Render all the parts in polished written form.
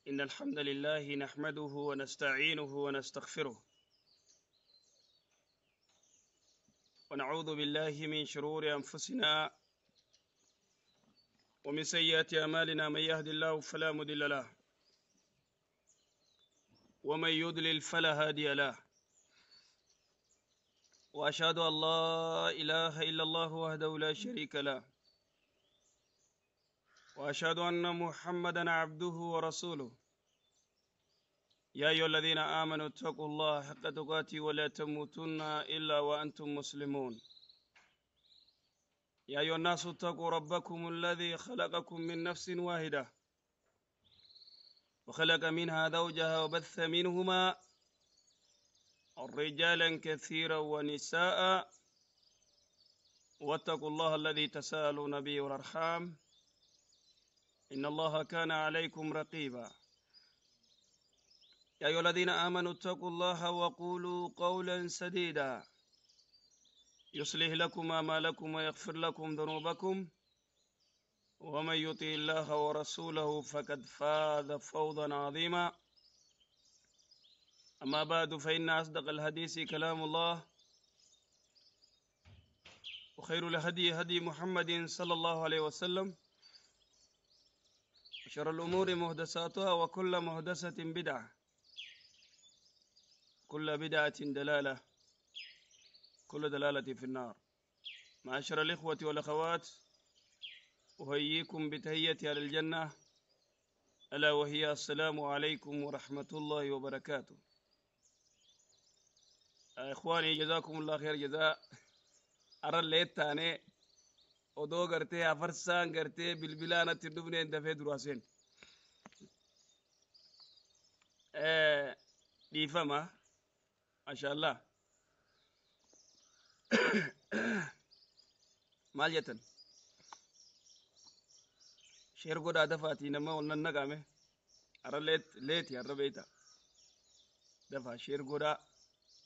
إن الحمد لله نحمده ونستعينه ونستغفره، ونعوذ بالله من شرور أنفسنا ومن سيئات أعمالنا. من يهد الله فلا مضل له ومن يضلل فلا هادي له، وأشهد أن لا إله إلا الله وحده لا شريك له، وأشهد أن محمدا عبده ورسوله. يا أيها الذين آمنوا اتقوا الله حق تقاته ولا تموتن إلا وأنتم مسلمون. يا أيها الناس اتقوا ربكم الذي خلقكم من نفس واحدة وخلق منها زوجها وبث منهما رجالا كثيرا ونساء، واتقوا الله الذي تساءلون به والأرحام إن الله كان عليكم رقيبا. يا أيها الذين آمنوا اتقوا الله وقولوا قولا سديدا يصلح لكم أعمالكم ويغفر لكم ذنوبكم، ومن يطع الله ورسوله فقد فاز فوزا عظيما. أما بعد، فإن أصدق الحديث كلام الله، وخير الهدي هدي محمد صلى الله عليه وسلم، وشر الأمور محدثاتها، وكل محدثة بدعة، كل بدعة دلالة، كل دلالة في النار. معاشر الإخوة والأخوات، أحييكم بتحية أهل الجنة، ألا وهي السلام عليكم ورحمة الله وبركاته. إخواني جزاكم الله خير جزاء. أرى الليل تاني odoo gartee afarsaan gartee bilbilaanatti hin dhufneen dafee duraa seen. Dhiifama. Maashaallah. Maal jettan? Share godhaa dafaatii nama ol nannaqame. Har'a leeti har'a beeyta. Dafaa share godhaa.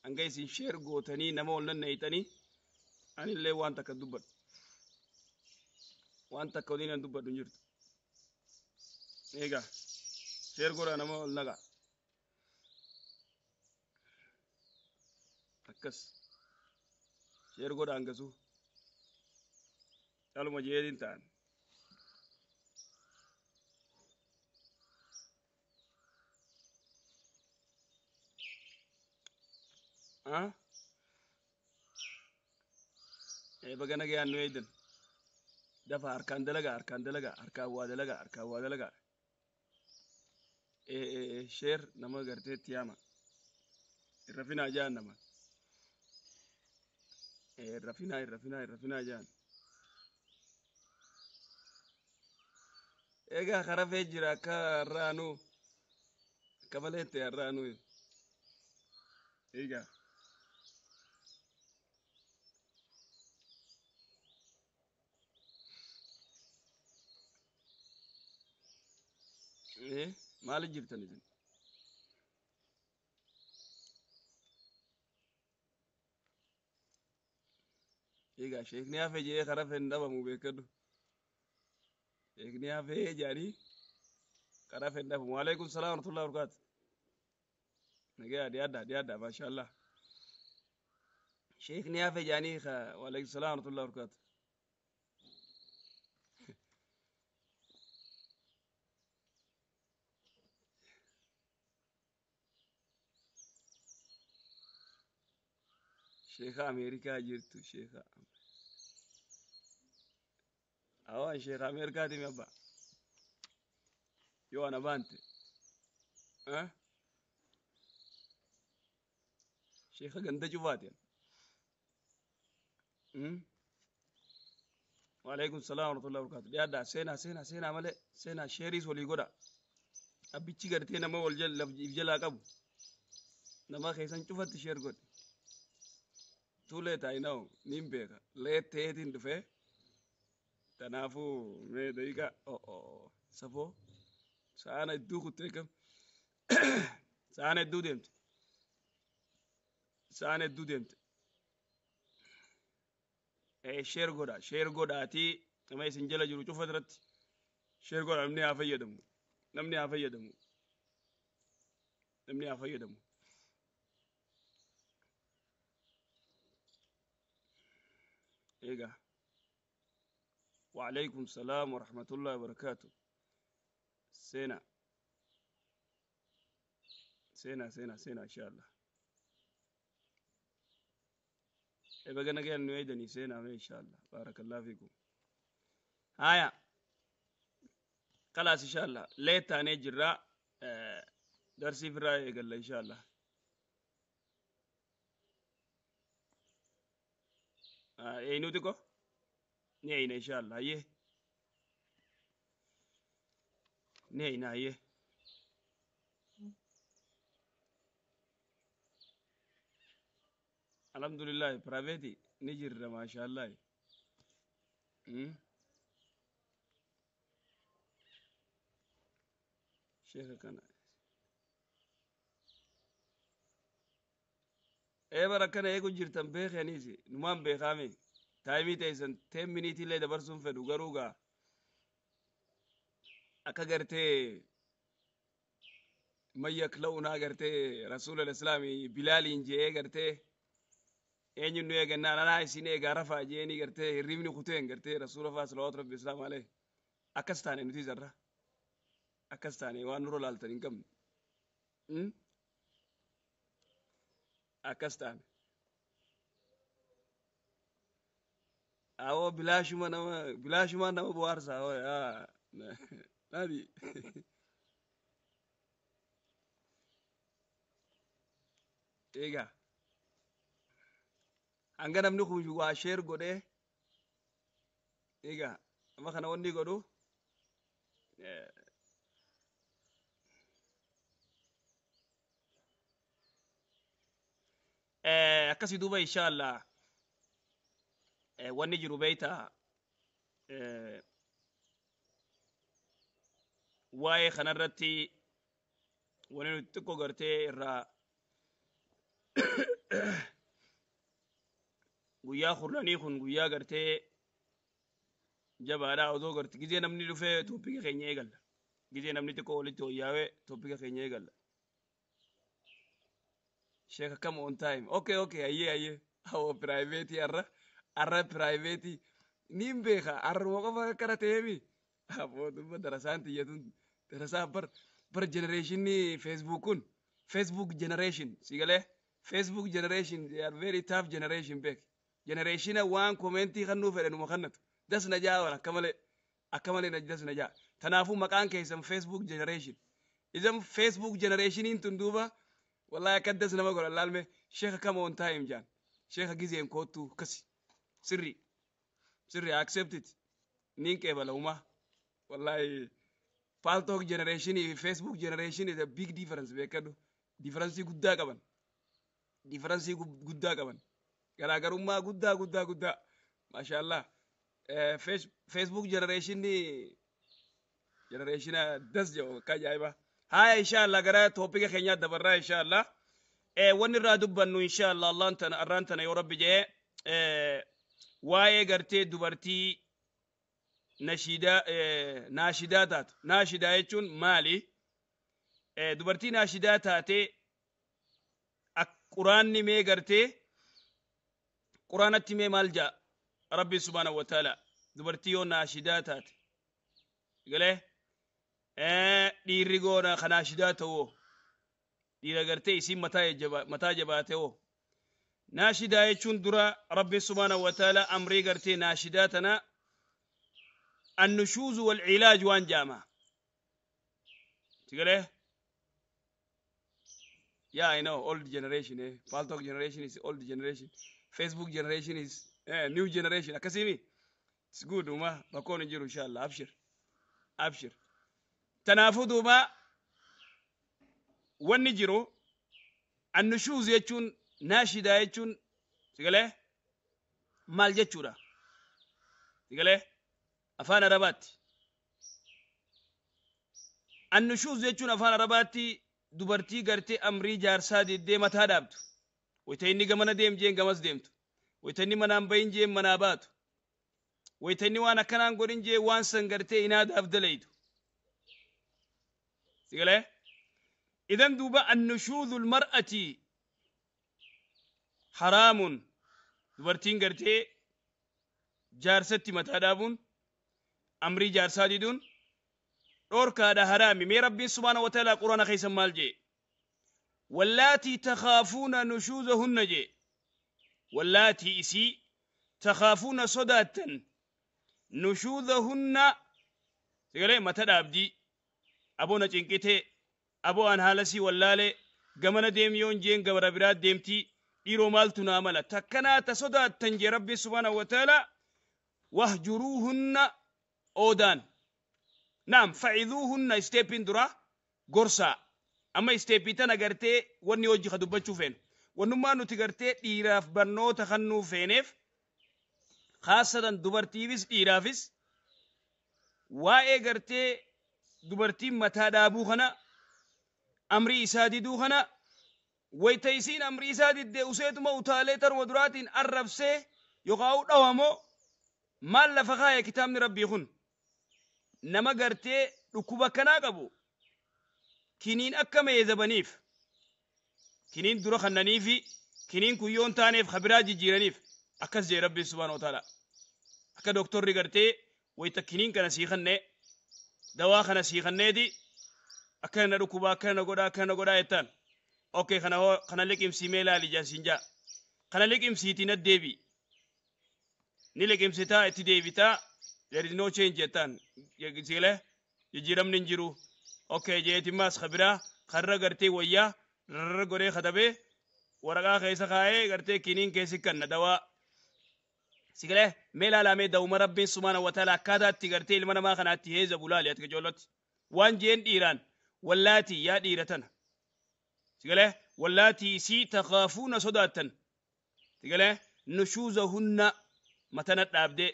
Hanga isin share gootanii nama ol nannaqitanii anillee waan takka dubbadhu. Waan takka waliin an dubbadhu hin jirtu. Egaa share godhaa nama ol naqa. Akkas share godhaa hangasuu. Caaluma jeetiin ta'an. Ah? Baga nagayaan nu eeydan. Dafa harkaan dalagaa, harkaan dalagaa, harkaan waa dalagaa, harkaan waa dalagaa. Share nama gartee itti yaama. Irra finaa jaan nama. Irra finaa, irra finaa, irra finaa jaan. Egaa karafee jira akka har'aanuu. Akka malee ta'e har'aanuu. Egaa. Maali jirtan isin? Egaa sheekni hafe jee karafee hin dhabamu beekadhu. Sheekni hafee jedhanii karafee hin dhabamu. Waalaikum salaam warahmatullahi wabarakatuh. Nagaa dhiyaadhaa dhiyaadhaa maashaallah. Sheekni hafe jedhanii waalaikum salaam warahmatullahi wabarakatuh. Sheeka Ameerikaa jirtu sheeka. Awaan sheeka Ameerikaati mi abbaa? Yoo ana baante. Sheeka ganda cufaati. Waalaikum salaam warahmatullahi wabarakatuh. Dhiyaadhaa seenaa seenaa seenaa malee seenaa sheeriis walii godha. Abbichi gartee nama wal jalaa qabu. Nama keessan cufatti share godhi. Too late, I know. Nin beeka. Late ta'eetiin dhufee. Kanaafuu mee daqiiqaa oh safoo sa'aan hedduu kuttee kam sa'aan hedduu deemte. Sa'aan hedduu deemte. Share godha. Share godhaatii nama isin jala jiru cufa irratti share godha, namni haa fayyadamu. Namni haa fayyadamu. Namni haa fayyadamu. Egaa. وعليكم السلام ورحمة الله وبركاته. سينا سينا سينا سينا إن شاء الله. إبقى نجي نوعدني سينا إن شاء الله. بارك الله فيكم. هايا خلاص إن شاء الله. ليه تاني جراء درسي في الرأي قال إن شاء الله. إيه نعينا إن شاء الله. أيه نعينا أيه. الحمد لله برايفيتي نجر ما شاء الله. شيخ كان إيه بركنا إيه كجرتن بيخ يعني نمان بيخامي taayimii teessan 10 miniitii illee dabarsuun fedhu garuu gaa akka gartee mayya kila'unaa gartee rasuula islaamii bilaaliin je'ee gartee eenyuun nu eegannaan anaa isin eegaa rafaa je'eenii gartee hirribni kuteen gartee rasuula faa salawaatu rabbi islaam alee akkas taane nuti zarra akkas taane waan nurra laaltan hin qabnu akkas taane. Awo bilaashuma nama bohaarsa yaa naadi. Egaa hanga namni kun waa sheer godhee egaa amma kana wanni godhu akkasii duuba insha Allah. Wanni jiru beeyta waa'ee kanarratti wanni nuti xiqqoo gartee irraa guyyaa kurnanii kun guyyaa gartee jabaadhaa odoo garte gizee namni dhufee toopika keenya eegalla. Gizee namni xiqqoo walitti wayyaawee toopika keenya eegalla. Sheekh akkam on time. Okay okay ayyee ayyee. Awoo piraayiveetii har'a. Arra private nin beeka arruma qofa akkana ta'eemi aboo dubba darasaan tiyyatun darasaa bar bar generationni Facebook kun Facebook generation si galee Facebook generation they are very tough generation beek generationa waan komentii kannuu fedhe numa kannatu das na jaa waan akka malee akka malee na das na jaa tanaafuu maqaan keessan Facebook generation idan Facebook generationiin tun duuba wallahi akka das nama godhan laalme sheekha kama on time jaan sheekha gizeen koottuu kasi sirri sirri accept it nin qeebala uma wallahi Paltalk generation fi Facebook generation is a big difference beekadhu difference guddaa qaban difference guddaa qaban garaagarummaa guddaa guddaa guddaa maashaallah. Facebook generation ni generation das jedhu akka ajaa'iba. Haya inshallah gara toopika keenyaa dabarraa inshallah. Wanni irraa dubbannu inshallah Allahn tana arraan tana yoo rabbi jedhe waa'ee gartee dubartii naashidaa taatu. Naashidaa jechuun maali? Dubartii naashidaa taatee quraanni mee gartee quraanatti mee maal ja'a rabbi subhaanahu wa ta'ala dubartii yoo naashidaa taate galee dhiirri goona ka naashidaa ta'oo dhiira gartee isiin mataa jabaate hoo. Naashidaa jechuun dura rabbi subhaanahu wa ta'ala amrii gartee naashidaa tana annushuuzu wal cilaaj waan jaama tigalee. Yeah, I know, old generation, eh? Paltalk generation is old generation. Facebook generation is new generation. Akkasimi? It's good, uma. Rakkoon hin jiru inshallah. Abshir. Abshir. Tanaafuu duuba wanni jiru annushuuz jechuun naashidaa jechuun sigalee maal jechuudha? Sigalee afaan Arabaatti. Annushuuz jechuun afaan Arabaatti dubartii gartee amrii jaarsaa diddee mataa dhaabdu. Wayita inni gamana deem jeen gamas deemtu. Wayita inni manaan bahin jeen manaa baatu. Wayita inni waan akkanaan godhin jeen waan san gartee inaadaaf dalaydu. Sigalee? Idan duuba annushuudhu lmar'ati haraamun, dubartiin gartee jaarsatti mataa dhaabuun, amrii jaarsaa diduun dhorkaadha, haraami. Mee Rabbiin subhaana wa ta'ala Quraana keessa maal jee? Wallaatii takhaafuuna nushuuzahunna jee. Wallaatii isii takhaafuuna sodaattan nushuuzahunna, sigalee mata dhaabdii, aboo na cinqitee, aboo an haalasii wallaalee, gamana deemi yoon jeen gabara biraa deemtii, dhiiroo maaltu naa mala, takkanaa ta sodaattan jee Rabbiin subhaana wa ta'ala, wahjuruuhunna, oodaan. Naam, faciduuhunna isteeppiin dura gorsaa. Amma isteeppii tana gartee wanni hojii ka dubbachuu feenu, wannummaa nuti gartee dhiiraaf barnoota kannuu feeneef, khaasatan dubartiifis dhiiraafis, waa'ee gartee dubartiin mataa dhaabuu kana, amrii isaa diduu kana, wayta isiin amrii isaa diddee useetuma utaalee taruma duraatiin arrabsee yookaan dhawamoo maal lafa kaaya kitaabni Rabbii kun? Nama gartee dhukkuba akkanaa qabu kiniin akka meezabaniif, kiniin dura kannaniifi kiniin kun yoon taaneef kabiraa jijjiiraniif, akkas jee Rabbiin subhaana wa ta'ala. Akka doktorri gartee wayta kiniin kana sii kannee, dawaa kana sii kanneeti, akkana na dhukkubaa, akkana na godhaa, akkana na godhaa jettaan, okay, kana hoo kana liqimsii mee laali jaasiin jaa, kana liqimsiitii na deebi, ni liqimsitaa, itti deebitaa, there is no change jettaan, sigalee jijjiiramni hin jiru. Okay jeetimmaas kabiraa karra gartee wayyaa rarra godhee katabee waraqaa keessa kaa'ee gartee kiniin keessi kanna dawaa, sigalee mee laalaa, mee dawuma Rabbiin subhaana wa ta'ala akkaataa itti gartee ilma namaa kanaatti heezabu laali. Ati ijoolloti waan jeen dhiiraan, wallaatii yaa dhiira tana, sigalee wallaatii isii takaafuuna sodaattan, sigalee nushuuzahunna, matana dhaabdee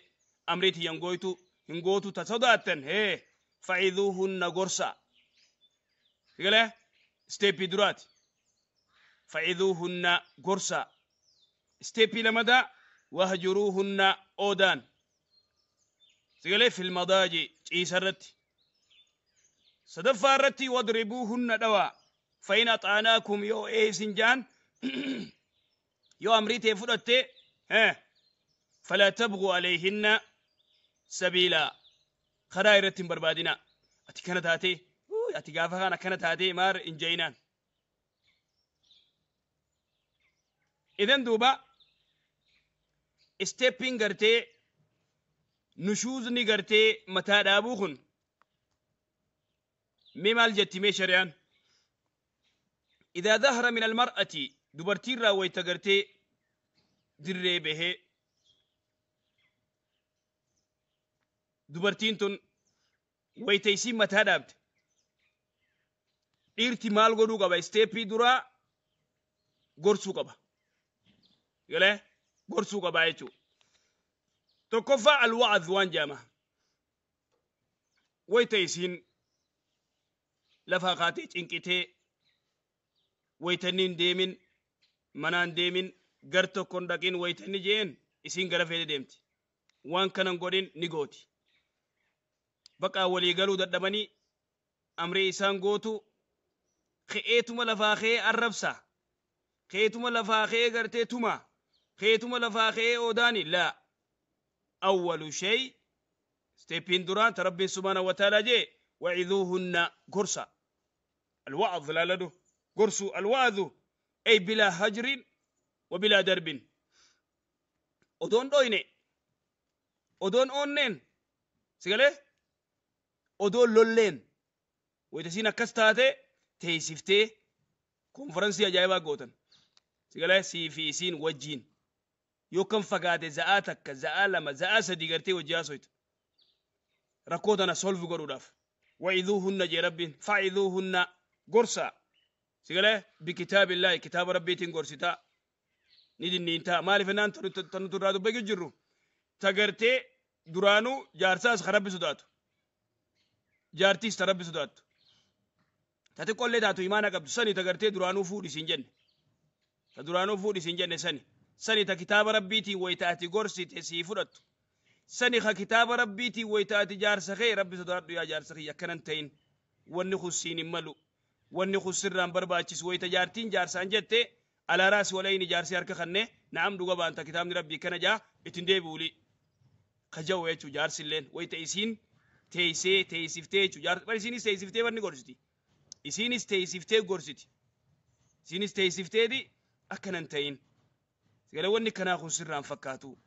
amrii tiyyan gooytu hin gootu ta sodaattan, hee, faciduuhunna, gorsa. Sigalee isteeppii duraati, faciduuhunna, gorsa. Isteeppii lamadaa, wahjuruuhunna, oodaan, sigalee fil madaaji, ciisa irratti. Sadaffaa irratti, wadribuuhunna, dhawaa. Fa in axaanaakum, yoo ee isin jaan, yoo amrii tee fudhatte, falaa tabguu alayhinna sabiilaa, karaa irratti hin barbaadina. Ati kana taatee, ati gaafa kaan akkana taatee maar hin jeyinaan. Idan duuba isteeppiin gartee nushuuzni gartee mataa dhaabuu kun mee maal jetti mee shari'aan? Idaa dahara min almar'ati, dubartiirraa wayta gartee dirree bahee dubartiin tun wayta isiin mataa dhaabde, dhiirti maal godhuu qaba? Isteeppii duraa gorsuu qaba, galee gorsuu qaba jechuu. Tokkoffaa, alwa'az waan jedhama. Wayta isiin lafaa kaatee cinqitee, wayta inni hin deemin, manaan deemin, gar tokkon dhaqin, wayta inni jeen isiin gara feete deemti, waan kanan godhin ni gooti. Baqaa walii galuu dadhabanii amrii isaan gootu, ke'eetuma lafaa ka'ee arrabsa, ke'eetuma lafaa ka'ee gartee tuma, ke'eetuma lafaa ka'ee oodaani. Laa, awwalu shay, steeppiin duraan ta Rabbiin subhaana wa ta'ala jee, waciduuhunna, gorsa. Alwa'az laaladu, gorsu. Alwa'azu ay bilaa hajrin wa bilaa darbin, odoon dhoyne, odoon oonneen, sigalee odoon lolleen, wayta isiin akkas taate teeysiftee konferansii ajaa'ibaa gootan, sigalee sii fi isiin wajjiin yoo kan fagaate za'aa 1, za'aa 2, za'aa 3 gartee wajji haasoytu rakkoo tana solve godhuudhaaf. Waciduuhunna jee Rabbiin, faciduuhunna, gorsa, sigalee bikitaabillaahi, kitaaba Rabbiitiin gorsitaa, ni dinniintaa. Maaliif jennaan, ta nuti irraa dubbachuu jirru ta gartee duraanuu jaarsaas ka Rabbi sodaatu, jaartiis ta Rabbi sodaattu, ta xiqqollee taatu imaana qabdu sani, ta gartee duraanuu fuudhi siin jenne, ta duraanuu fuudhi siin jenne sani, sani ta kitaaba Rabbiitiin wayta ati gorsite sii fudhattu, sani ka kitaaba Rabbiitiin wayta ati jaarsa kee, Rabbi sodaadhu yaa jaarsa kiyya, akkanan ta'in, wanni kun siin hin malu. Wanni kun sirraan barbaachisu wayita jaartiin jaarsaan jette alaaraas walayni jaarsi harka kanne na'am dhuga baanta kitaabni rabbii kana jaa ittiin deebi'uuli. Kaja'u jechuu jaarsilleen wayita isiin teessee teessiftee jechuu jaarsi isiinis teessiftee wanni gorsiti. Isiinis teessiftee gorsiti. Isiinis teessifteeti akkanan ta'in. Sagalee wanni kanaa kun sirraan fakkaatu.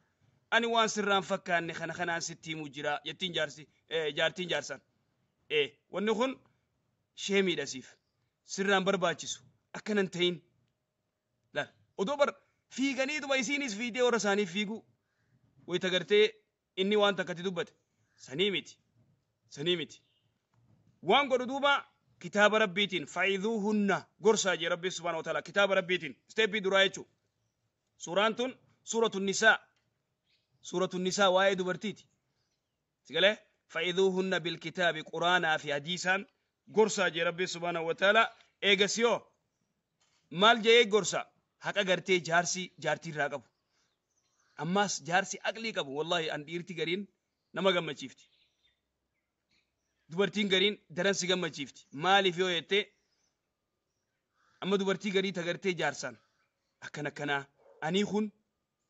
Ani waan sirraan fakkaanne kana kanaan sitti himu jira jettiin jaarsi jaartiin jaarsaan. Wanni kun sheemiidha siif. Sirraan barbaachisu akkanan ta'in. Laal odoo bar fiiganiituma isiinis fiigdee warra isaaniif fiigu wayita gartee inni waan takkatti dubbate sanii miti sanii miti. Waan godhu duuba kitaaba rabbiitiin fa'iduuhunna gorsaa jee rabbi subhaanahu wa ta'ala kitaaba rabbiitiin steeppii duraa jechuu. Suuraan tun suuratu nisaa suuratu nisaa waa'ee dubartiiti. Sigalee fa'iduuhunna bilkitaabi quraanaa fi hadiisaan gorsaa jee rabbi subhaanahu wa ta'ala eegasiyoo maal jee gorsa haqa gartee jaarsi jaartii irraa qabu. Ammaas jaarsi aqlii qabu wallahi an dhiirti gariin nama gammachiifti. Dubartiin gariin daran si gammachiifti. Maaliif yoo jettee amma dubartii garii tagartee jaarsaan akkana akkanaa anii kun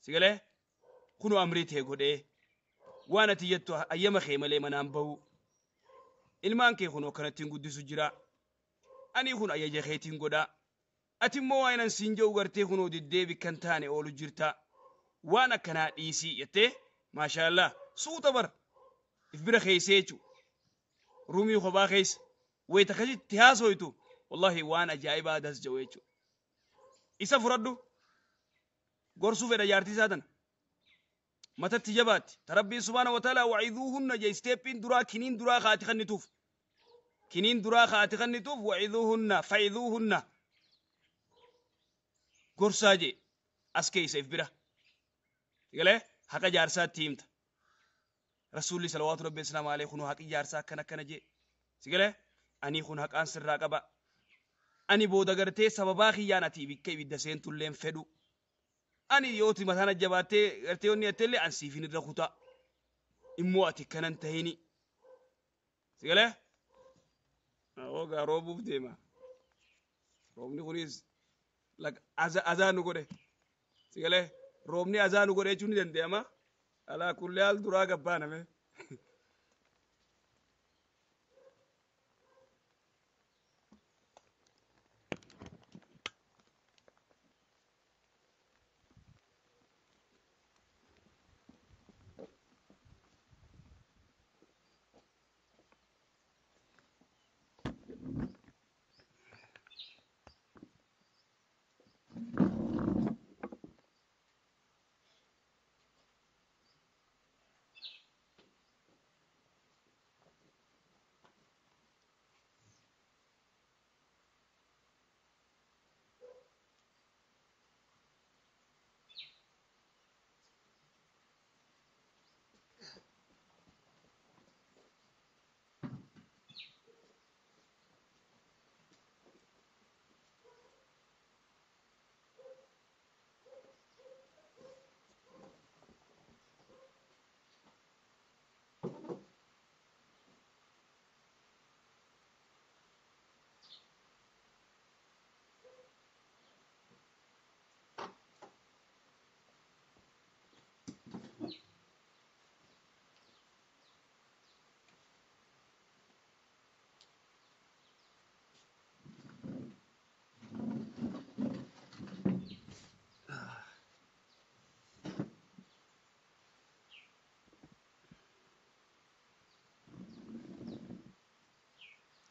sigalee kunoo amrii ta'e godhee waan ati jettu ayyama kee malee manaan bahu ilmaan kee kunoo akkanattiin guddisu jira anii kun ayyaja keetiin godhaa ati immoo waan an siin jedhu gartee kunoo diddeebi kan taane oolu jirta waan akkanaa dhiisii jettee maashaallah suuta bar if bira keeysee jechu ruumii kophaa keessa wayita akkasitti haasoytu wallahi waan ajaa'ibaa das jedhu jechu isa furadhu gorsuu fedha jaartii isaa tana matatti jabaatti ta rabbiin subhaana wa ta'ala waciduuhunna jee isteeppiin duraa kiniin duraa kaati kannituuf kiniin duraa kaati kannituuf waciduuhunna fa'iduuhunna gorsaa jee as keessa if bira galee haqa jaarsaatti himta rasuulli salawaatu rabbi islaamu alayhi kun haqi jaarsaa akkana akkana jee si galee anii kun haqaan sirraa qaba ani booda gartee sababaa kiyyaan ati ibikka ibidda seentulleen fedhu ani yooti mataan ajjabaattee gartee onni jetteellee an siifin irra kutaa immoo ati kanan tahini si galee ogaa roobuuf deema roobni kunis azaa nu godhe si galee roobni azaa nu godhe jechuun ni danda'ama alaa kulli haal duraa gabbaaname.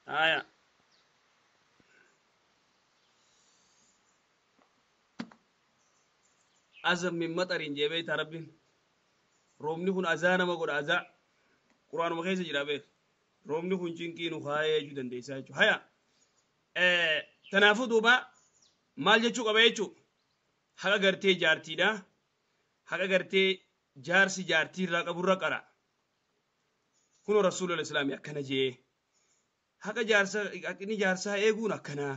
Aya. Azam min matarin jee beeyta rabbiin. Roobni kun azaa nama godha azaa. Quraanuma keessa jira beek. Roobni kun cinqii nu kaayee jechuu dandeessaa jechuudha. Haya. Kanaafuu duuba maal jechuu qaba jechuu haqa gartee jaartiidha. Haqa gartee jaarsi jaartii irraa qaburra qara. Kunoo rasuulul islaamii akkana jee. Haqa jaarsaa haqni jaarsaa eeguun akkanaa.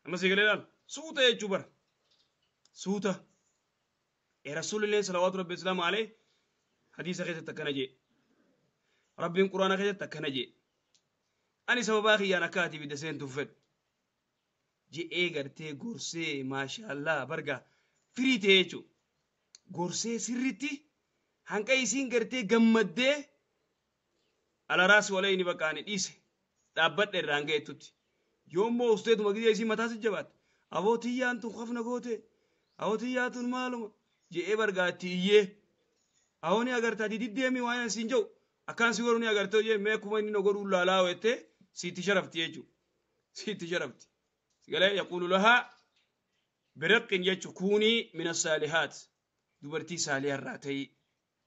Amma si galee laal suuta jechuu bara. Suuta. Rasuulillee salawaatu rabbi islaamu alayhi hadiisa keessatti akkana jee. Rabbiin quraana keessatti akkana jee. Ani sababaa kiyyaan akka ati ibidda seentuuf fedhu. Je'ee gartee gorsee maashaallah barga firii ta'e jechuudha. Gorsee sirritti hanqa isiin gartee gammaddee alaraas walayni baqaani dhiise dhaabbadhe irraan ga'etutti. Yoommoo usteetuma gizee isii mataa si jabaatte. Aboo tiyyaan tun kafna goote. Aboo tiyyaa tun maaluma je'ee bargaatti iyyee. Aboo ni agartaa diddeemi waan siin jedhu akkaan si godhu ni agartee jee mee akkuma inni na godhuu laalaa wettee siitti sharafti jechuudha. Siitti sharafti. Sigalee yaquulu lahaa biraqqin jechuun kuunii mina saalihaat dubartii saaliharraa ta'ii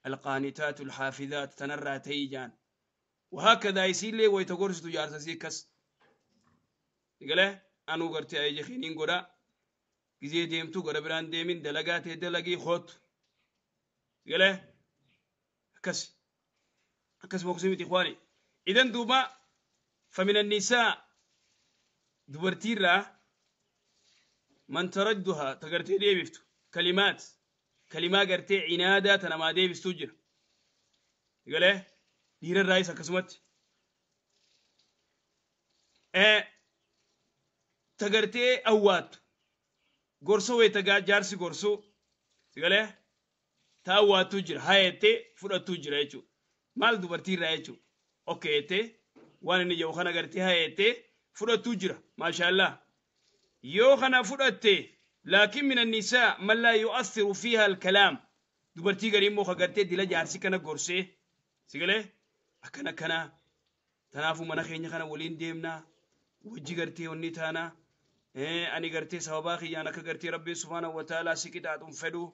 alqaanitaatu alxaafidaat tanarraa ta'ii jaan. وهكذا يسيلي ويتغرستو جارسا سيكس. Sigalee anuu gartee ayeja kiniin godhaa gizee deemtu gara biraan deemin dalagaa ta'e dalagii hootu. Sigalee akkas akkas moksii miti ikhwaani. Idan duuba فمن النساء dubartiirraa man taradduhaa ta gartee deebiftu kalimaat kalimaa gartee cinaadaa ta namaa deebistuu jira. Sigalee dhiirarraayis akkasumatti. Ta gartee awwaattu gorsa wayita jaarsi gorsuu sigalee ta awwaattuu jira hayettee fudhattuu jira jechuudha. Maal dubartiirraa jechuudha. Okkee jettee waan inni jedhu kana gartee hayettee fudhattuu jira maashaallah. Yoo kana fudhatte laakiin min annisaa man laa yu'athiru fiiha alkalaam dubartii garii immoo ka gartee dila jaarsi kana gorsee sigalee akkana akkana tanaafuu mana keenya kana waliin deemnaa wajji gartee wanni taanaa ani gartee sababaa kiyyaan akka gartee rabbiin subhaanahu wa ta'aalaa si qixaaxuun fedhu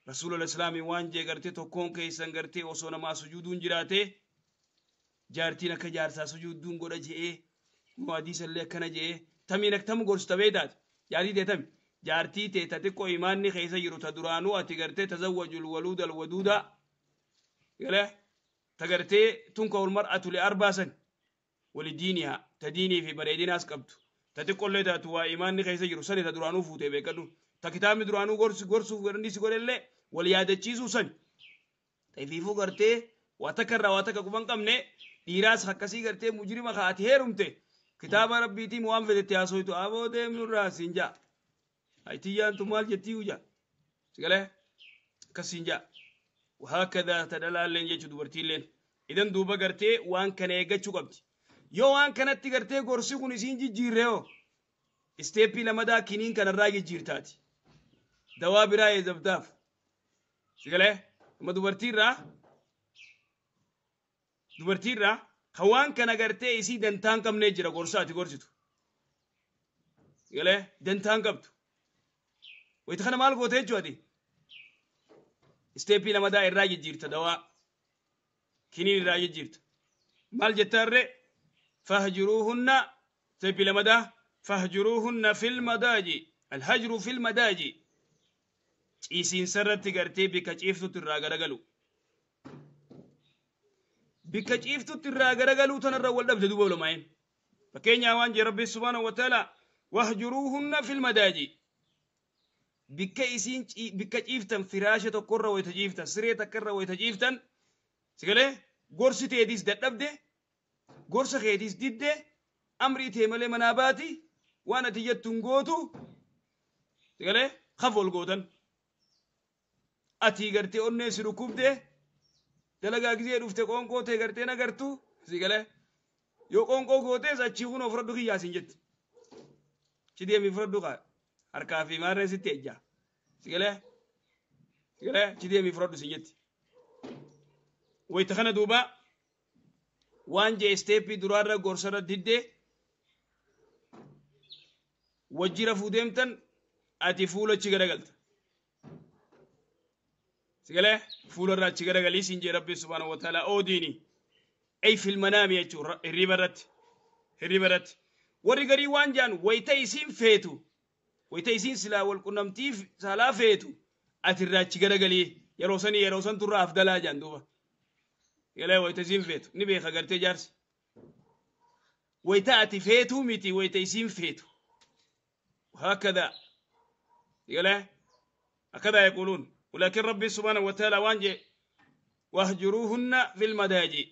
rasuulul islaamii waan jee gartee tokkoon keessan gartee osoo namaa sujuuduun jiraate jaartiin akka jaarsaa sujuuduun godha je'ee nu hadiisallee akkana je'ee tamiin akkam gorsita beektaati jaartii tee tami jaartii tee ta xiqqoo imaanni keessa jiru ta duraanuu ati gartee tazawwajul waluuda alwaduuda galee ta gartee tunka ol mar'atu li arbaasan walidiinihaa ta diinii fi bareedinaas qabdu ta xiqqoollee taatu waa imaanni keessa jiru sani ta duraanuu fuutee beekadhu ta kitaabni duraanuu gorsuuf inni si godhellee wal yaadachiisuu sani ta ifiifuu gartee waa takka irraa waa takka quban qabne dhiiraas akkasii gartee mujrima ka ati heerumte kitaaba rabbiitiin waan fedhetti haasoytu aboo deemnurraa siin jaa aytiyyaan tun maal jettii uja sigalee akkas siin jaa wahaakadaa ta dhalaalleen jechuu dubartiilleen idan duuba gartee waan kana eeggachuu qabdi. Yoo waan kanatti gartee gorsi kun isiin jijjiirre hoo isteeppii lamadaa kiniin kanarraa jijjiirtaati. Dawaa biraa eezabdaaf. Sigalee amma dubartiirraa kan waan kana gartee isii dantaan qabnee jira gorsa ati gorsitu. Sigalee dantaan qabdu. Wayita kana maal goote jechuu ati? Isteeppii lamadaa irraa jijjiirta dawaa. Kiniin irraa jijjiirta. Maal jettaarree? فهجروهن تبي لمدى فهجروهن في المضاجع الهجر في المضاجع ciisiin sarratti gartee bikka ciiftutti irraa garagalu bikka ciiftutti irraa garagaluu tanarra wal dhabde duuba ulumaa'in fakkeenyaa waan jee rabbi subhaanahu wa ta'ala wahjuruuhunna fil madaaji bikka isiin bikka ciiftan firaasha tokkorra wayita ciiftan siree takkarra wayita ciiftan sigalee gorsi teetis dadhabde gorsa keetis didde amrii tee malee manaa baati waan ati jettuun gootu sigalee kaf ol gootan ati gartee onnee si dhukkubde dalagaa gizee dhufte qoonqoo tee gartee nagartu sigalee yoo qoonqoo gootees achii kun ofirradhu kiyyaa siin jetti achi deemii fudhadhu kaa harkaa fi maarree sitti ejjaa sigalee sigalee achi deemii fudhadhu siin jetti wayita kana duuba waan jee isteeppii duraarra gorsarra diddee wajji rafuu deemtan ati fuula achi garagalta. Sigalee fuularraa achi garagalii siin jee rabbi subhaanahu wa ta'ala oodiini ay fil manaami jechuun hirriba irratti hirriba irratti warri garii waan jaan wayita isiin feetu wayita isiin silaa wal qunnamtiif saalaa feetu ati irraa achi garagalii yeroo sanii yeroo san turraa afdalaa jaan duuba. Sigalee wayita isiin feetu ni beeka gartee jaarsi wayita ati feetuu miti wayita isiin feetu وهكذا يقول هكذا يقولون ولكن ربي سبحانه وتعالى وانجي واهجروهن في المضاجع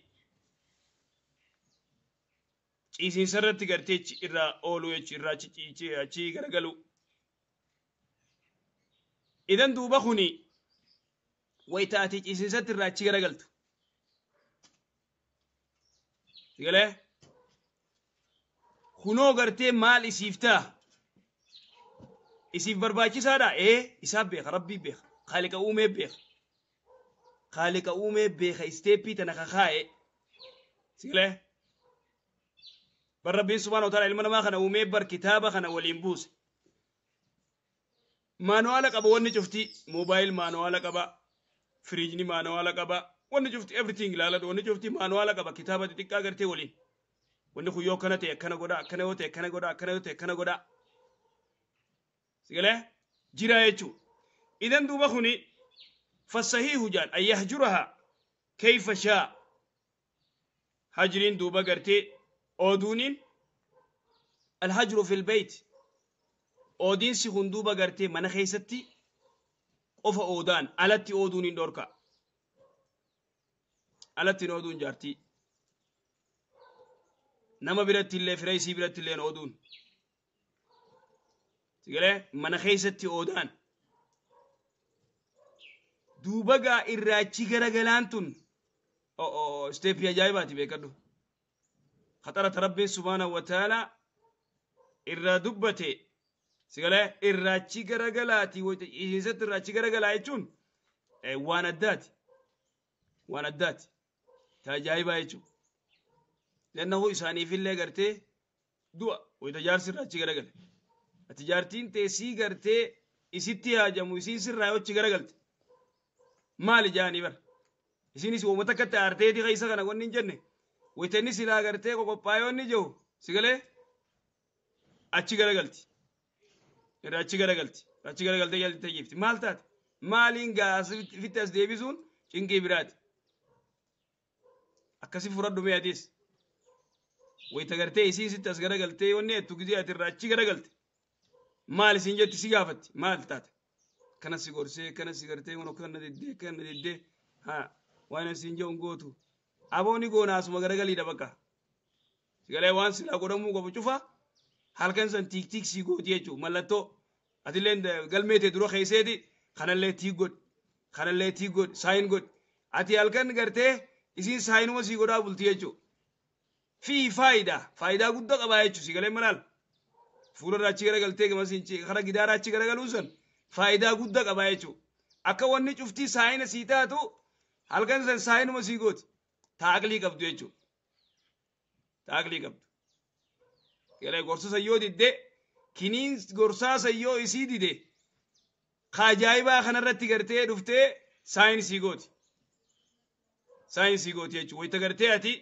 Ciisiinsa irratti gartee irraa ooluu jechuudha, irraa achi garagalu. Idan duuba kuni wayita ati ciisiinsatti irraa achi garagaltu. Sigalee kunoo gartee maal isiif ta'a? Isiif barbaachisaadha? Ee, isaaf beeka, rabbii beeka, Khaaliqa uumee beeka. Khaaliqa uumee beeka isteeppii tana kakaa'e. Sigalee bar Rabbiin subhaanahu wa ta'ala ilma namaa kana uumee bar kitaaba kana waliin buuse. Maanuwaala qaba wanni cufti, moobaayil maanuwaala qaba, firiijni maanuwaala qaba, wanni cufti, everything ilaaladhu, wanni cufti maanuwaala qaba, kitaaba xixiqqaa gartee waliin. Wanni kun yoo akkana ta'e akkana godha, akkana yoo ta'e akkana godha, akkana yoo ta'e akkana godha. Sigalee jira jechuudha. Idan duuba kuni fassahiihu jaan an yahjuraha kayfa shaa. Hajriin duuba gartee ooduuniin alhajru fil beyt, oodiinsi kun duuba gartee mana keessatti qofa oodaan, alatti ooduun hin dhorka. Alatti hin ooduun jaartii. Nama biratti illee, fira isii biratti illee ooduun. Sigalee mana keessatti oodaan. Duuba gaa irraachi garagalaan tun isteeppii ajaa'ibaati, beekadhu. Khaxarata Rabbiin subhaanahu wa ta'ala irraa dubbate. Sigalee irraachi garagalaati, isiisatti irraachi garagalaa jechuun waan addaati. Waan addaati. Ta ajaa'ibaa jechuudha. Lannahu isaaniifillee gartee du'a wayita jaarsi irraachi garagale. Ati jaartiin teessii gartee isitti haajamu isiin sirraa yoo achi garagalte. Maali jaanii bar. Isinis uummata akkatti aarteeti keessa kana wanni hin jenne. Wayita inni silaa gartee qoqophaayoo inni jiru sigalee achi garagalti. Irraa achi garagalti. Achi garagaltee jaltee jirti. Maal taate? Maaliin gaa asitti as deebisuun cinqii biraati. Akkasi fudhadhu mee atis. Wayita gartee isiin sitti as garagaltee wanni jettu gizee ati irraa achi garagalte. Maal isiin jetti si gaafatti? Maal taate? Kana si gorsee, kana si gartee kun akkana diddee, akkana diddee. Haa, waan asiin jedhu gootu. Abooni goona asuma garagaliidha bakka. Sigalee waan silaa godhamuu qabu cufa halkan san tiik tiik sii gooti jechuudha. Mallattoo atillee galmee ta'e dura keesseeti kanallee tiik godhi, kanallee tiik godhi, sign godhi. Ati halkan gartee isiin saayinuma sii godhaa bulti jechuudha. Fi faayidaa, faayidaa guddaa qabaa jechuudha. Sigalee malaal fuularraa achi garagaltee gamasiin kara gidaaraa achi garagaluu san faayidaa guddaa qabaa jechuudha. Akka wanni cuftii saayina sii taatu halkan san saayinuma sii gooti. Taaqlii qabdu jechuudha. Taaqlii qabdu. Galee gorsa sayyoo diddee, kiniin gorsaa sayyoo isii dide, kaajaa'ibaa kanarratti gartee dhuftee saayinsii gooti. Saayinsii gooti jechuudha. Wayita gartee ati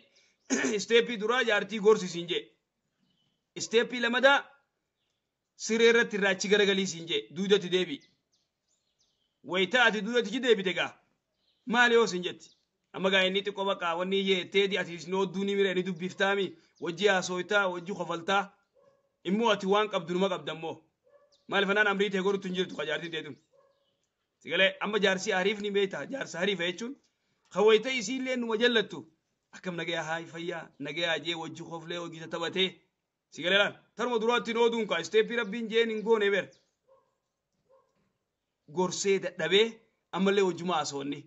isteeppii duraa jaartii gorsi siin jee. Isteeppii lamadaa siree irratti irraa achi garagalii siin jee, duudatti deebi'i. Wayita ati duudatti deebite gaa maali yoo siin jetti? Amma gaa inni xiqqoo bakka wanni jettee ati isin odduu ni mire ni dubbiftaami, wajji haasooytaa, wajji kofaltaa, immoo ati waan qabdu numa qabda immoo. Maaliif anaan amrii ta'e godhutu hin jirtu ka jaartiin teetun. Sigalee amma jaarsi hariif ni beekta, jaarsa hariifa jechuun kan wayita isiillee numa jallattu, akkam nagayaa, haay fayyaa nagayaa jee wajji koflee hojii taphatee. Sigalee laal taruma duraatti hin ooduun kaa isteeppii Rabbiin jeen hin goone ber. Gorsee dadhabee ammallee wajjuma haasawwanni.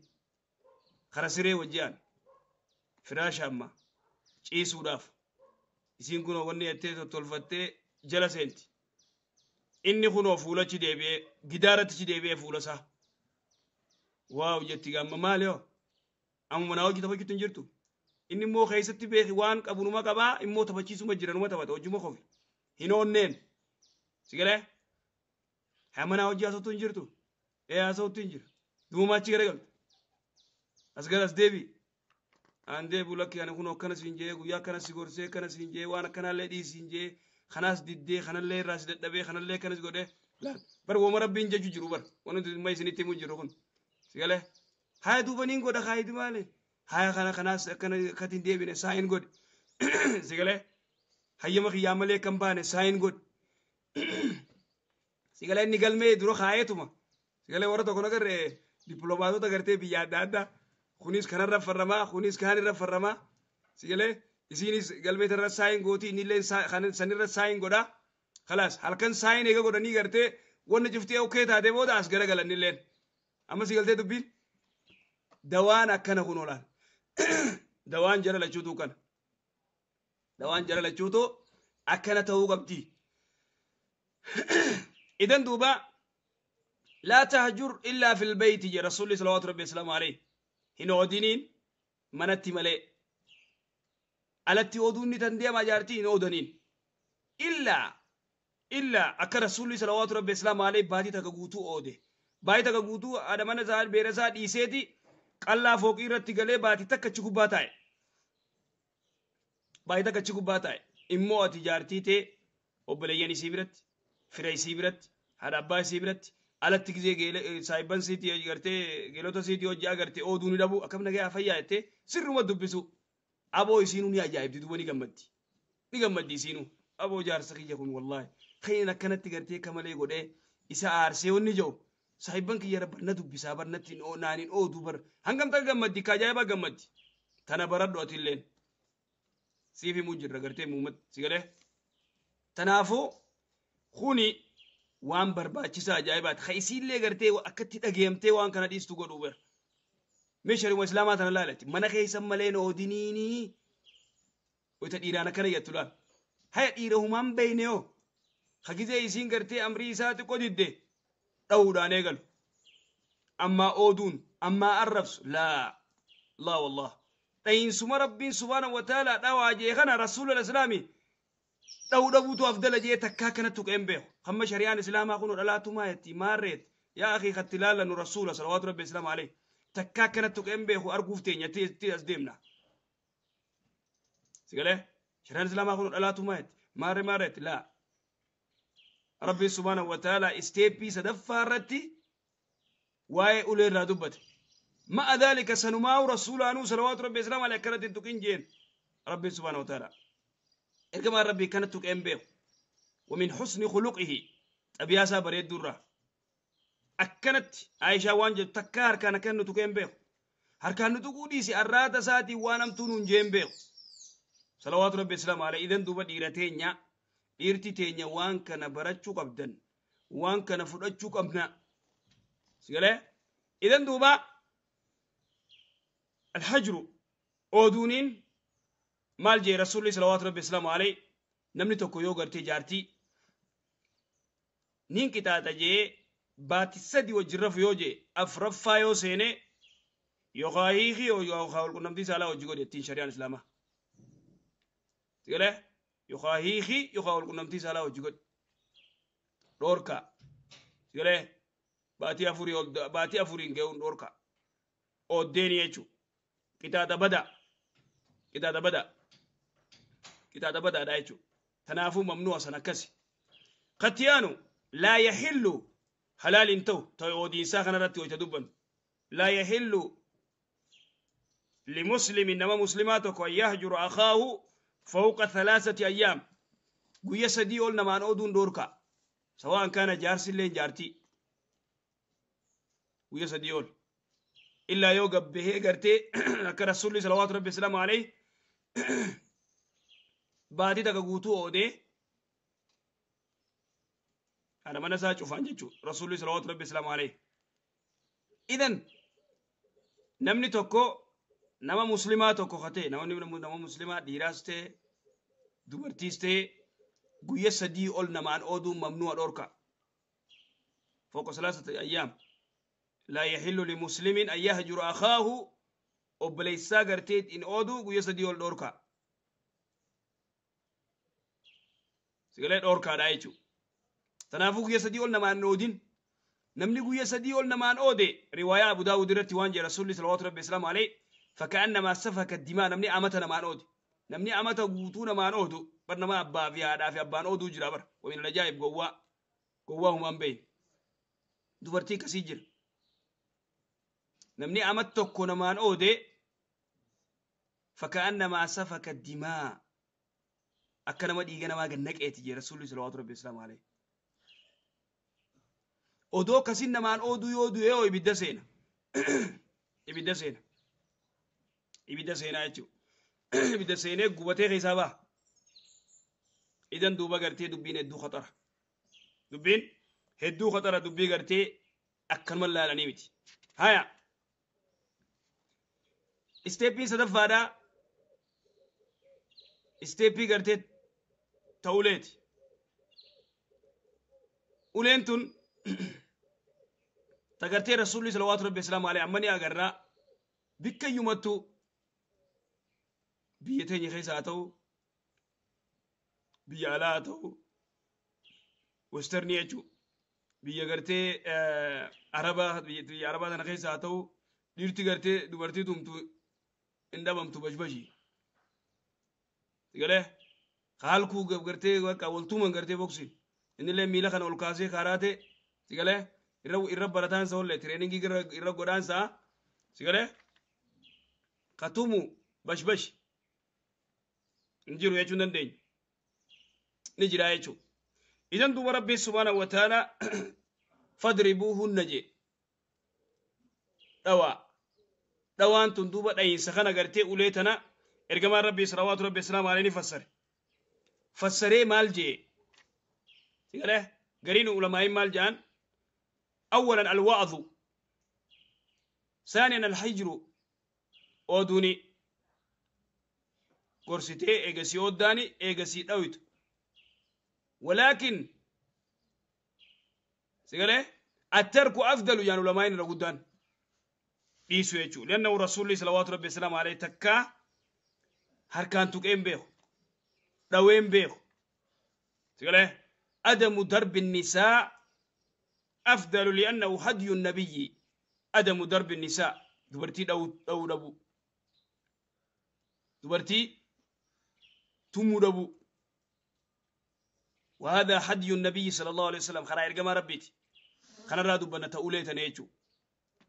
Kara siree wajji'an firaasha amma ciisuudhaaf isiin kunoo wanni jettee tottolfattee jala seenti. Inni kunoo fuulachi deebi'ee gidaaratti deebi'ee fuula isaa. Waaw jetti gaamma, maali yoo? Amma manaa hojii taphachuutti hin jirtu. Inni immoo keessatti beeki waan qabu numa qabaa, immoo taphachiisuma jira, numa taphata, hojii kofla. Hin oonneen. Si galee? Haa, manaa hojii haasawtu hin jirtu. Ee, haasawtu hin jira. Duuba achi garagalta. As gara as deebi. Aan deebi'u, lakki, ani kun akkana siin jee, guyyaa akkana si gorsee, akkana siin jee, waan akkanaallee dhiisi siin jee, kanaas diddee, kanallee irraa si dadhabee, kanallee akkanas godhee. Laal bar wooma Rabbiin jechu jiru bar waan nuti dhimma isinitti himu jiru kun. Si galee? Haya, duuba niin godha kaayidi maali? Haya, kana kanaas akkana akkatti hin deebine sign godhi. Si galee? Hayyama kiyyaa malee kan baane sign godhi. Si galee inni galmee dura kaayeetuma. Si galee warra tokko nagarree dippiloomaatota gartee biyya adda addaa, kunis kanarra farramaa, kunis kaanirra farramaa. Si galee Isiinis galmee irra sign gooti, innillee sanirra sign godha. Khalaas, halkan sign eega godhanii gartee wanni cuftee okay taate booda as garagalanilleen. Amma si galtee dubbiin? Dawaan akkana kun olaan. Dawaan jara lachuutu kana. Dawaan jara lachuutu akkana ta'uu qabdi. Idan duuba لا تهجر إلا في البيت يا رسول الله صلى الله عليه وسلم عليه. Hin oodiniin manatti malee. Alatti oduun ni dandeema jaartii hin oodaniin. Illaa akka rasuulli salawaatu rabbi islaamu alayhi baatii takka guutuu oode. Baatii takka guutuu haadha mana isaa beera isaa dhiiseeti qallaa fooqii irratti galee baatii takka achi gubbaa taa'e. Baatii takka achi gubbaa taa'e. Immoo ati jaartii tee obboleeyyan isii biratti, fira isii biratti, haadha abbaa isii biratti, alatti gizee saayibban siitii gartee geelota siitii hojii agartee ooduu ni dhabu akkam nagaa fayyaa jettee sirruma dubbisu. Aboo isiinuu ni ajaa'ibdi, duuba ni gammaddi. Ni gammaddi isiinuu. Aboo jaarsa kiyya kun wallaahi. Kayin akkanatti gartee akka malee godhee isa aarsee wanni jiru. Saayibban kiyya barna dubbisaa barnatti naaniin ooduu bar. Hangam takka gammaddi ka ajaa'ibaa gammaddi. Tana baradhu atilleen. Siif himuu jirra gartee muummatti si galee. Tanaafuu kuni waan barbaachisaa ajaa'ibaati. Ka isiillee gartee akkatti dhageemtee waan kana dhiistu godhuu bar. Mee shari'uma islaamaa tana laalatti. Mana keessan malee oodiniinii. Wayita dhiiraan akkana jettu laal. Haya dhiira humaan beeyne hoo. Ka gizee isiin gartee amrii isaa xiqqoo didde dha'uudhaan eegalu. Ammaa ooduun, ammaa arrabsu. Laa, laa wallah. Dha'iinsuma rabbiin subhaanahu wa ta'ala dhawaa jee kana rasuula islaamii dha'uu dhabuutu afdala jee takkaa kana tuqeen beeku. Hamma shari'aan islaamaa kun dhalaatumaa jetti maarreet. Yaa akii katti laallannu rasuula salawaatu rabbi islaamu alayhi. Takkaa kana tuqeen beeku arguuf teenya itti as deemna. Sigalee shari'aan islaamaa kun dhalaatumaa jetti maarree maarreet laa. Rabbi subhaanahu wa ta'ala isteeppii sadaffaa irratti waa'ee ulee irraa dubbate. Ma'a dhaalika sanumaa'u rasuulaanuu salawaatu rabbi islaamu alayhi akkanatti hin tuqin jeen. Rabbi subhaanahu wa ta'ala. Ergamaan rabbii kana tuqeen beeku. ومن حسن خلقه xabiyaasaa bareedduu irraa akkanatti Aayishaa waan jettu takka harkaan akkan nu tuqeen beeku. Harkaan nu tuquu dhiisi arraata isaatiin waan hamtuu nuun jeen beeku. Salawaatu rabbi islaamu alayhi. Idan duuba dhiira teenya dhiirti teenya waan kana barachuu qabdan waan kana fudhachuu qabna. Sigalee idan duuba alhajru ooduuniin maal jee rasuulli salawaatu rabbi islaamu alayhi namni tokko yoo gartee jaartii nin qixaaxa jee baati sadi wajjin rafu yoo jee afraffaa yoo seene yookaan hiikii yookaan walqunnamtii saalaa hojii godhe ittiin shari'aan islaamaa. Sigalee yookaan hiikii yookaan walqunnamtii saalaa hojii godhe dhoorkaa. Sigalee baatii afurii ol baatii afuriin ga'uun dhoorkaa. Ooddeeni jechuudha. Qixaaxa badaa. Qixaaxa badaa. Qixaaxa badaadha jechuudha. Tanaafuu mamnu'a san akkasi. Kattiyaanu laa yaxillu halaal hin ta'u ta'e oodiinsaa kanarratti wayita dubbannu. Laa yaxillu limuslimin nama muslimaa tokko an yahjuru akhaahu fawqa thalaasati ayyaam. Guyya sadii ol namaan ooduun dhoorkaa. Sawaan kaana jaarsilleen jaartii. Guyya sadii ol. Illaa yoo gabbahee gartee akka rasuulli salawaatu rabbi islaamu alayhi baatii takka guutuu oodee haadha mana isaa cufaan jechuudha rasuulli salawaatu rabbi islaamu alayhi. Idan namni tokko nama muslimaa tokko katee nama muslimaa dhiiraas ta'e dubartiis ta'e guyya sadii ol namaan ooduun mamnu'a dhorka. Fawqa salaasati ayyaam. لا يحل لمسلم أن يهجر أخاه obboleessaa gartee in ooduu guyya sadii ol dhorka. Sigalee dhorkaadha jechuudha. Tanaafuu guyya sadii ol namaan oodin. Namni guyya sadii ol namaan oode riwaayaa Abu Daawud irratti waan jedhe Rasuulli salawaatu rabbi islaamu alayhi faka'annamaa safaka dimaa namni amata namaan oode. Namni amata guutuu namaan oodu bar nama abbaa fi haadhaa fi abbaan ooduu jira bar. Wamin ajaa'ib gowwaa gowwaa humaan beeyin. Dubartii akkasii jira. Namni amata tokko namaan oode faka'annamaa safaka dimaa akka nama dhiiga namaa gad naqeeti jedhe Rasuulli salawaatu rabbi islaamu alayhi. Odoo akkasiin namaan ooduu yoo du'e yoo ibidda seena. Ibidda seena. Ibidda seenaa jechuudha. Ibidda seenee gubatee keessaa ba'a. Idan duuba gartee dubbiin hedduu khaxara. Dubbiin hedduu khaxara dubbii gartee akkanuma laalanii miti. Haya. Isteeppiin sadaffaadhaa isteeppii gartee ta'uleeti. Uleen tun tagartee Rasuulli salawaatu rabbi islaamu alayhi amma ni agarraa bikka iyyumattuu biyya teenya keessa haa ta'u biyya alaa haa ta'u westernii jechuu biyya gartee arabaa biyya arabaa tana keessa haa ta'u dhiirti gartee dubartii tumtu hin dhabamtu bashbashii. Galee haalkuu gartee bakka waltuuman gartee boksi innillee miila kana ol kaasee karaate sigalee irra barataan sa olle tireeningii irra godhaan saa sigalee katumu bashbash hin jiru jechuu hin dandeenyu ni jira jechuu. Idan duuba Rabbi subhaanahu wa ta'ala fadribuuhunna jee dhawaa dhawaan tun duuba dhayiinsa kana gartee ulee tana ergamaan Rabbi salawaatu Rabbi islaamu alayhi ni fassare. Fassaree maal jee sigalee gariin ulamaa'iin maal jedhan أولا الوعظ ثانيا الحجر أودوني قرستي إيجاسي أوداني إيجاسي دويت ولكن سيقول الترك أفضل يعني علماء رغدان ديسو يجو لأنه رسول الله صلوات ربي السلام عليه تكا هركان تكين بيخ دوين بيخ سيقول عدم ضرب النساء أفضل لأنه هدي النبي عدم ضرب النساء دبرتي دو دبو دبرتي تمو دبو وهذا هدي النبي صلى الله عليه وسلم خنا إرجما ربيتي خنا رادو بنا تقولي تنيجو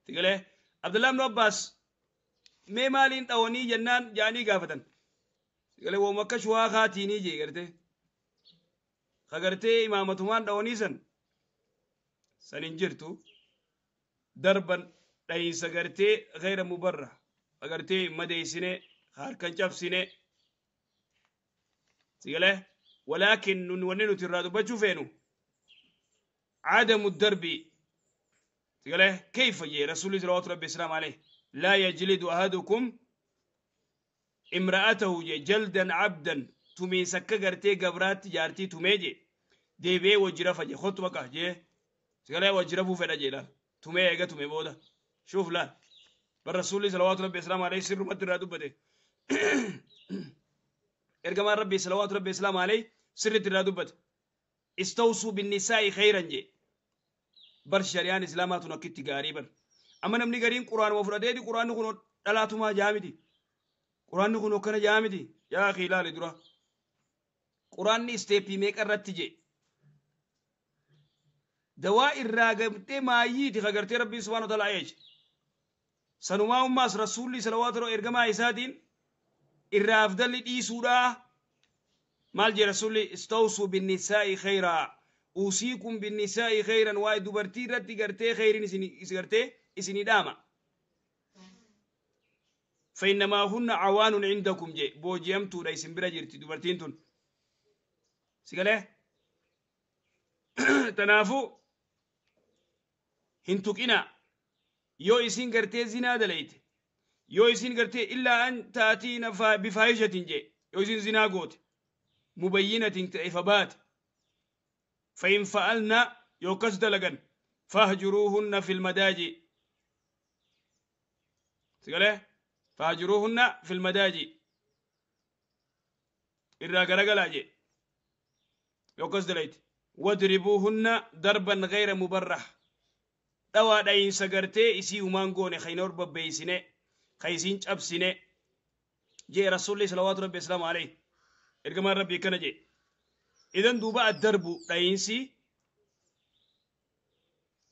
تقوله عبد الله بن عباس ما مالين توني جنان جاني قافتن تقوله ومكة شوا خاتيني جي قرته خقرته إمامة مان توني سن سننجرتو دربا ليس قرتي غير مبرح قرتي مديسنه خاركن شافسنه تقوله ولكن نوننو ترادو بچو عدم الدرب تقوله كيف يا رسول الله صلى الله عليه عليه لا يجلد أحدكم امرأته جلدا عبدا تمي سكا غرتي غبرات جارتي تميجي ديبي وجرفه جي خطبه جي تقوله وجرفو فدا جيلال تمي ايغا تمي بودا شوف لا بالرسول صلى الله عليه عليه سر مترادو بده ارجمان ربي صلوات ربي السلام عليه سر ترادبت استوصوا بالنساء خيرا جي بر شريان اسلامات نكتي غريبا اما نمني غرين قران وفردي قران كن دلاتما جامدي قران كن كن جامدي يا اخي لا لدرا قران استيبي ميك رتجي دواء الراغبتي مايي تخغرتي ربي سبحانه وتعالى ايش سنما امس رسولي صلوات ربي ارجما اسادين irraa afdalli dhiisuudha maal jee rasuulli istawsuu binnisaa'i khayraa usiikum binnisaa'i khayran waa'ee dubartii irratti gartee khayriin isin gartee isinii dhaama فإنما هن عوان عندكم jee booji'amtuudha isin bira jirti dubartiin tun sigalee tanaafuu hin tuqina yoo isin gartee zinaa dalayte yoo isin gartee illaa an taatiina bifaahishatin jee yoo isin zinaa goote mubayyinatin ta'e ifa baate فإن فعلنا yoo kas dalagan فاهجروهن في المضاجع sigalee فاهجروهن في المضاجع irraa garagalaa jee yoo kas dalayte واضربوهن ضربا غير مبرح dhawaa dhayiinsa gartee isii humaan goone kayna hor babbeeysine kaysiin cabsine jee rasuulli salawaatu rabbi islaamu alayhi ergamaan rabbii kana jee idan duuba addarbu dhayiinsi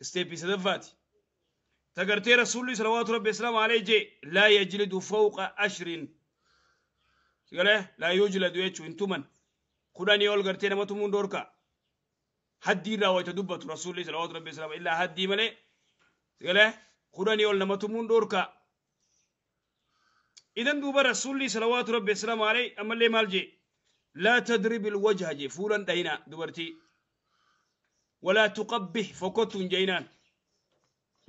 isteeppii sadaffaati tagartee rasuulli salawaatu rabbi islaamu alayhi jee لا يجلد فوق عشر sigalee لا يجلد jechuu hin tuman 10 ol gartee nama tumuun dhoorka haddii irraa wayta dubbatu rasuulli salawaatu rabbi islaamu illaa haddii malee sigalee 10 ol nama tumuun dhoorka. Idan duuba rasuulli salawaatu rabbi assalaamu alayhi ammallee maal jee? Laa tadrib ilwajha jee, fuulan dhayinaa dubartii. Walaa tuqabbih, fokkottu hin jeyinaan.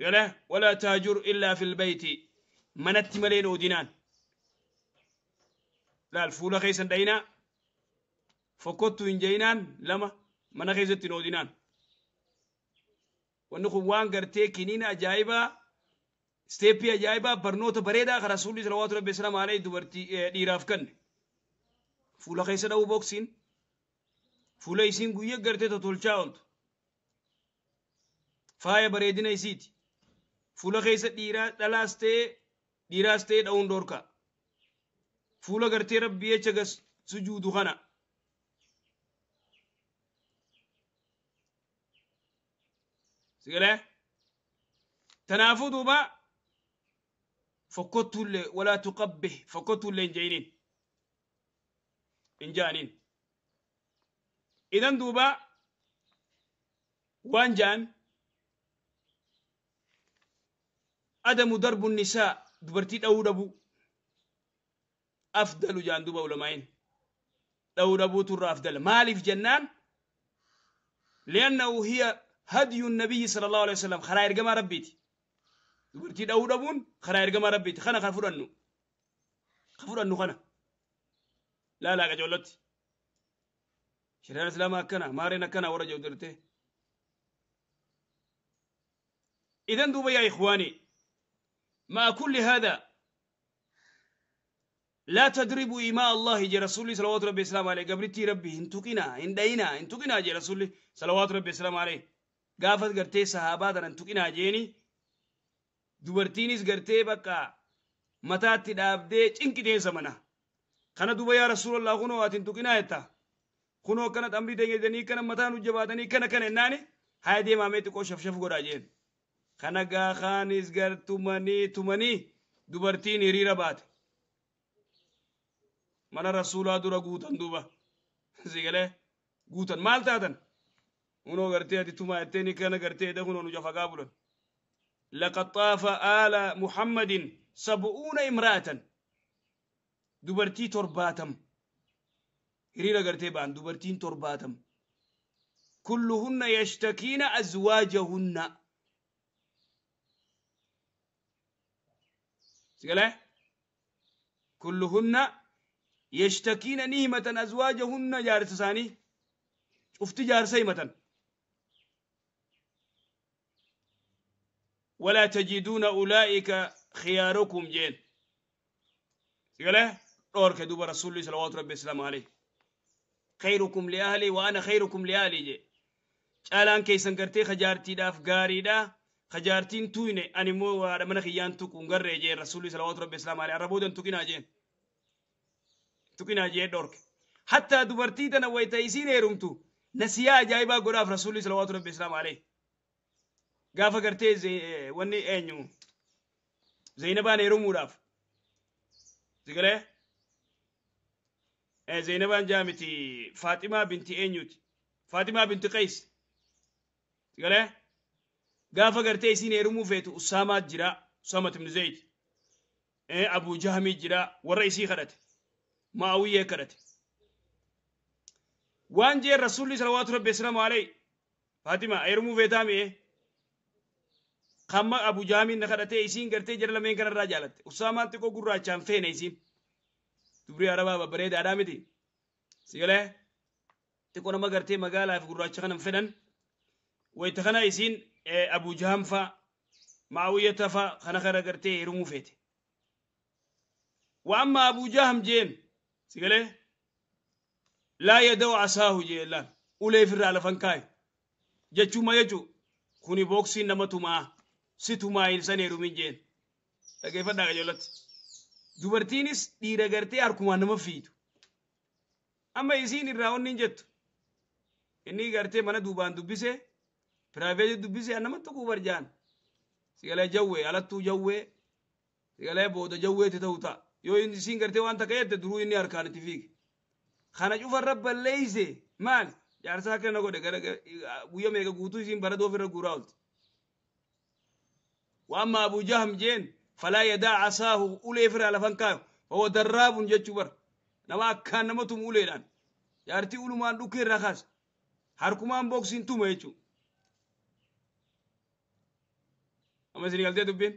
Gala walaa taajur illaa fil beyti, manatti malee oodinaan. Laal, fuula keessan dhayinaa, fokkottu hin jeyinaan, lama mana keessatti hin oodinaan. Wanni kun waan gartee kiniina ajaa'ibaa, step ajaa'ibaa, barnoota bareedaa kan rasuulli salawaatu rabbi assalaamu alayhi dubartii dhiiraaf kenne. Fuula keessa dha'uu, boksiin fuula isiin guyya gartee totolchaa ooltu faaya bareedina isiiti. Fuula keessa dhiiraa dhalaas ta'ee dhiiraas ta'ee dha'uun dhorka. Fuula gartee rabbii jecha gas sujuudu kana. Sigalee tanaafuu duuba fokkottuullee walaa tuqabbih, fokkottuullee hin jeeyiniin, hin jaaniin. Idan duuba waan jaan adamu darbu nisaa, dubartii dha'uu dhabuu afdalu jaan. Duuba ulamaayin dha'uu dhabuutu irra afdala. Maaliif jennaan, liannahu hiya hadyu nabiyyi sallallahu alaihi wasallam, karaa ergamaa rabbiiti. Dubartii dha'uu dhabuun karaa ergamaa rabbiiti. Kana kan fudhannu, ka fudhannu kana laalaa qacoollotti. Shari'aan islaamaa akkana, maareen akkana warra jedhu dirtee. Idan duuba yaa ikhwaani, مع كل هذا لا تضربوا إماء الله جي رسولي صلوات ربي السلام عليه. قبرتي ربي هنتقنا هندينا هنتقنا جي رسولي صلوات ربي السلام عليه. Gaafas gartee sahaabaa tanan tuqinaa jeeni, dubartiinis gartee bakka mataatti dhaabdee cinqiteensa mana kana. Duba yaa rasuulallah, kunoo atin tuqinaa jetta, kunoo akkana xamrii teengedanii kana mataa nu jabaatanii kana kana ennaani, haya deemaamee xiqqoo shafshaf godhaa jeen. Kana gaakaanis gartumanii tumanii dubartiin hiriira baate mana rasuulaa dura guutan. Duuba sigalee guutan maal taatan? Kunoo gartee ati tumaa jetteeni kana gartee edha kunoo nu jafagaa bulan. لقد طاف آل محمد 70 امرأة، dubartii 70 hiriira gartee ba'an, dubartiin 70, كلهن يشتكين أزواجهن. سيقول كلهن يشتكين نهمة أزواجهن، jaarsa isaanii cufti jaarsa himatan. ولا تجدون أولئك خياركم جين. سيقول دورك دوب رسول صلوات ربي السلام عليه خيركم لأهلي وأنا خيركم لأهلي جي. Caalaan keessan gartee kajaartiidhaaf gaariidha, kajaartiin tuyne ani immoo haadha mana kiyyaan tuqu hin garree jeen rasuulli salawaatu rabbi islaam alayhi. Arra boodan tuqinaa jeen, tuqinaa jee dhorke. Hattaa dubartii tana wayta isiin heerumtu nasiyaa ajaa'ibaa godhaaf rasuulli salawaatu rabbi islaam alayhi. Gaafa gartee wanni eenyu Zainabaan heerumuudhaaf sigalee, Zainabaan jaamiti, Faaximaa binti eenyuti, Faaximaa binti Qays sigalee, gaafa gartee isiin heerumuu feetu Usaamaa jira, Usaamat ibn Zayd, Abu Jahmii jira, warra isii kadhate, Ma'awiyyee kadhate. Waan jeen rasuulli salawaatu rabbi islaamu alayhi, Faaxima heerumuu feetaa mi'e? Kamma Abu Jahmiin na kadhatee. Isiin gartee jara lameen kanarraa jaalatte. Usaamaan xiqqoo gurraachaan feene. Isiin dubrii arabaa babbareedaadhaa miti sigalee, xiqqoo nama gartee magaalaa fi gurraacha kanan fedhan. Wayita kana isiin Abu Jaham faa Ma'awiyyata faa kana kana gartee heerumuu feete. Wa amma Abu Jaham jeen sigalee, laa yada'u asaahu jeen. Laal, ulee ofirraa lafan kaayu jechuuma jechuu kuni booksiin nama tumaa, si tumaa, hin san heerumin jeen. Dhageeffadhaa qajeelatti. Dubartiinis dhiira gartee harkumaan nama fiitu. Amma isiin irraa onni hin jettu, inni gartee mana duubaan dubbise, private dubbise, nama tuquu barjaan sigalee jawwee alattuu jawwee sigalee booda jawweeti ta'u ta'a. Yoo isiin gartee waan takka jette, duruu inni harkaan itti fiige. Kana cufarra balleeyse. Maal jaarsaa akkana godhe? Gara guyya meeqa guutuu isiin baradoo ofirra guuraa oolti. وأما أبو جهم جين فلا يدع عصاه، ulee ofirraa lafan kaayu. Fahuwa darraabun jechuu bar. Nama akkaan nama tumu uleedhaan. Jaartii ulumaan dhukkee irraa kaasa. Harkumaan boksiin tuma jechuu. Amma isin galtee dubbiin.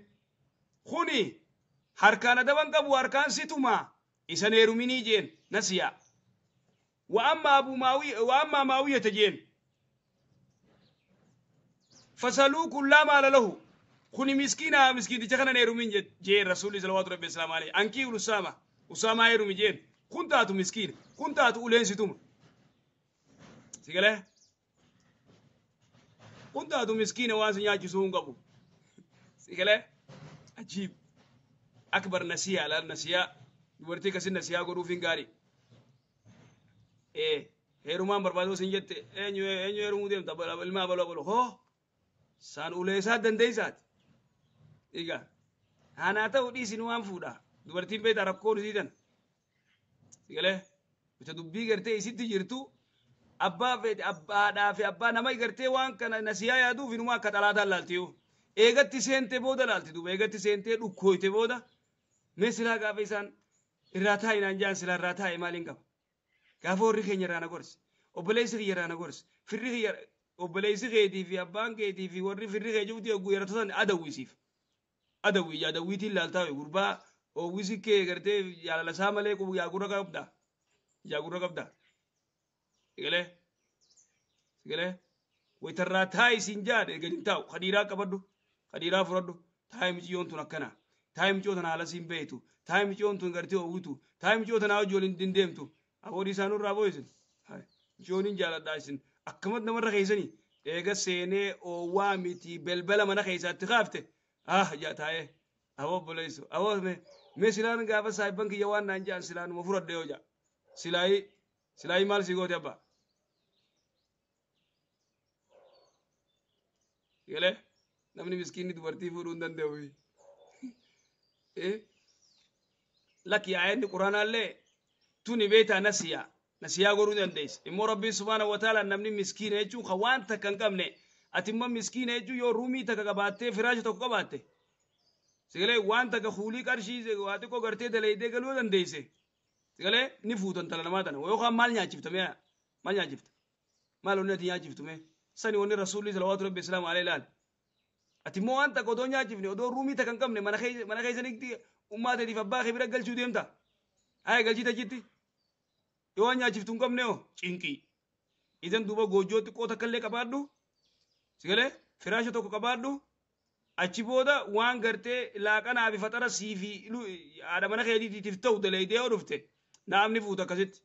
Kuni harkaan adaban qabu harkaan si tuma. Isan heeruminii jeen nasiyaa. Wa amma Abu Maawiya wa amma Maawiyata jeen. Fasaluukun laa maala lahu. Kuni miskiina miskiinticha kana heerumin jeen Rasuulli salawaatu rabbi salaamu alayhi. Ankii Usaama Usaamaa heerumi jeen. Kun taatu miskiina. Kun taatu uleen si tuma. Si galee? Kun taatu miskiina waan si nyaachisuu hin qabu. Si galee? Ajiib. Akbar nasiyaa laal nasiyaa. Dubartii akkasii nasiyaa godhuuf hin gaarii. Ee heerumaan barbaadoo sin jette eenyu eenyu heerumuu deemta ilma abaloo abaloo hoo saan ulee isaa dandeessaati. Egaa haanaa ta'u dhiisin waan fuudha. Dubartiin beektaa rakkoon isii tana. Si galee? Bita dubbii gartee isitti jirtu abbaa feete abbaadhaa fi abbaa nama gartee waan kana nasiyaa yaaduuf inuma akka xalaataan laalti yoo. Eegatti seentee booda laalti duuba eegatti seentee dhukkooyte booda mee silaa gaafa isaan irraa taa'i naan jaan silaa irraa taa'i maaliin qaba. Gaafa warri keenya irraa na gorse obboleessi kiyya irraa na gorse firri kiyya obboleessi keetii fi abbaan keetii fi warri firri kee cufti yogguu yeroo san adawwisiif. Adawwi adawwiitiin laaltaa gurbaa oowwisi kee gartee jaalala isaa malee yaa gurra qabda. Yaa gurra qabda. Sigalee sigalee wayitarraa taa'i siin jaadhe gadi hin taa'u kadhiiraa qabadhu kadhiiraa fudhadhu taa'i miciyyoon tun akkana taa'i miciyoo tana haala siin beektu taa'i miciyyoon tun gartee oowwitu taa'i miciyoo tanaa hojii waliin hin deemtu aboodii isaan nurraa boo'isin miciyyoon hin jaaladhaa isin akkamatti namarra keessanii eega seenee oowwaa miti belbela mana keessaatti kaafte ah jaa taa'ee aboo obboleessu aboo mee silaan gaafa saahibban kiyya waan naan jaan silaanuma fudhadhe yoo jaa silaayii silaayii maal si goote abbaa galee namni miskiinni dubartii fuudhuu hin danda'u. Lakki aayatni quraanaallee tuni beektaa nasiyaa nasiyaa godhuu dandeessa. Immoo Rabbiin subhaanahu wa ta'ala namni miskiina jechuun kan waan takka hin qabne ati immoo miskiina jechuun yoo ruumii takka qabaattee firaasha tokko qabaatte sigalee waan takka kuulii qarshii waa xiqqoo gartee dalaydee galuu dandeesse sigalee ni fuutan tala namaa tana yookaan maal nyaachifta mee maal nyaachifta maal wanni ati nyaachiftu mee sani wanni rasuulli salawaatu rabbi islaamu alayhi laal ati immoo waan takka odoo nyaachifne odoo ruumii takka hin qabne mana keessanitti ummaa teetiif abbaa kee bira galchuu deemta haya galchii tachitti yoo waan nyaachiftu hin qabne hoo cinqii idan duuba goojjoo xiqqoo takka illee qabaadhu sigalee firaasha tokko qabaadhu achi booda waan gartee laaqanaa fi faxara sii fi haadha mana keetiitiif ta'u dalaydee yoo dhufte naamni fuuta akkasitti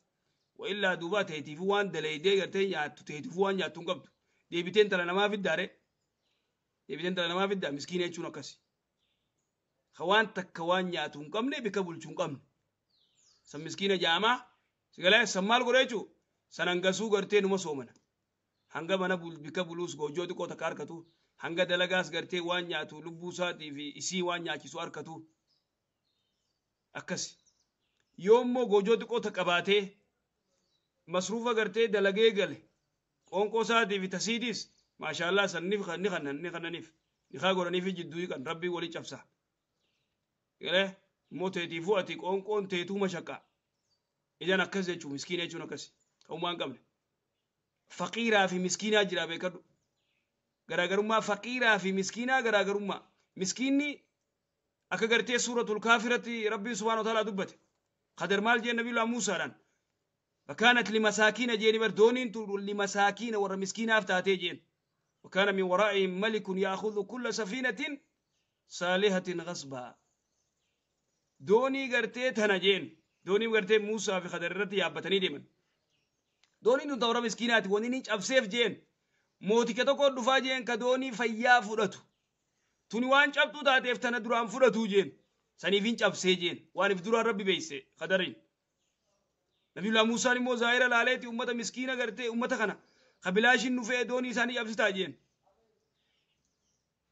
wa illaa duuba teetiifuu waan dalaydee gartee nyaattu teetiifuu waan nyaattu hin qabdu deebiteen intala namaa fiddaare deebiteen intala namaa fiddaa miskiina jechuun akkasi ka waan takka waan nyaatu hin qabne bika bulchu hin qabne san miskiina jaamaa sigalee san maal godhe jechuu san hangasuu gartee numa soomana hanga mana bika buluus goojjoo xiqqoo takka harkatu hanga dalagaas gartee waan nyaatu lubbuu isaatii fi isii waan nyaachisu harkatu akkasi yoo immoo goojjoo xiqqoo takka qabaatee masruufa gartee dalagee gale qoonqoo isaatii fi tasiitiis maashaallaa san ni kannaniif ni kaa godhaniif jidduu kan rabbii walii cabsa galee immoo teetiifuu ati qoonqoon teetuu mashaqqa idan akkas jechuun miskiina jechuun akkas ta'ummaa hin qabne faqiiraa fi miskiinaa jira beekadhu garaagarummaa faqiiraa fi miskiinaa garaagarummaa miskiinni akka gartee suuratul kaafiratti rabbiin subhaanahu wa ta'ala dubbate qadar maal jeen nabiyullah Muusaadhaan فكانت لمساكين جين بردونين لمساكين ور مسكين افتاتي جين وكان من ورائهم ملك يأخذ كل سفينة صالحة غصبا دوني غرتي تنجين دوني غرتي موسى في خدرتي يابتني ديمن دوني نو دورا مسكينات وني افسيف جين موتي كتوكو دفا جين كدوني فيا فدتو توني وان چبتو تاتيف تنا دران فدتو جين سنيفين چبسي جين وان في دران ربي بيسي خدرين نبي الله موسى نمو ظاهر لاليتي امته مسكينه غرتي امته خنا خبلاشين نوفي دوني ساني ابستا جين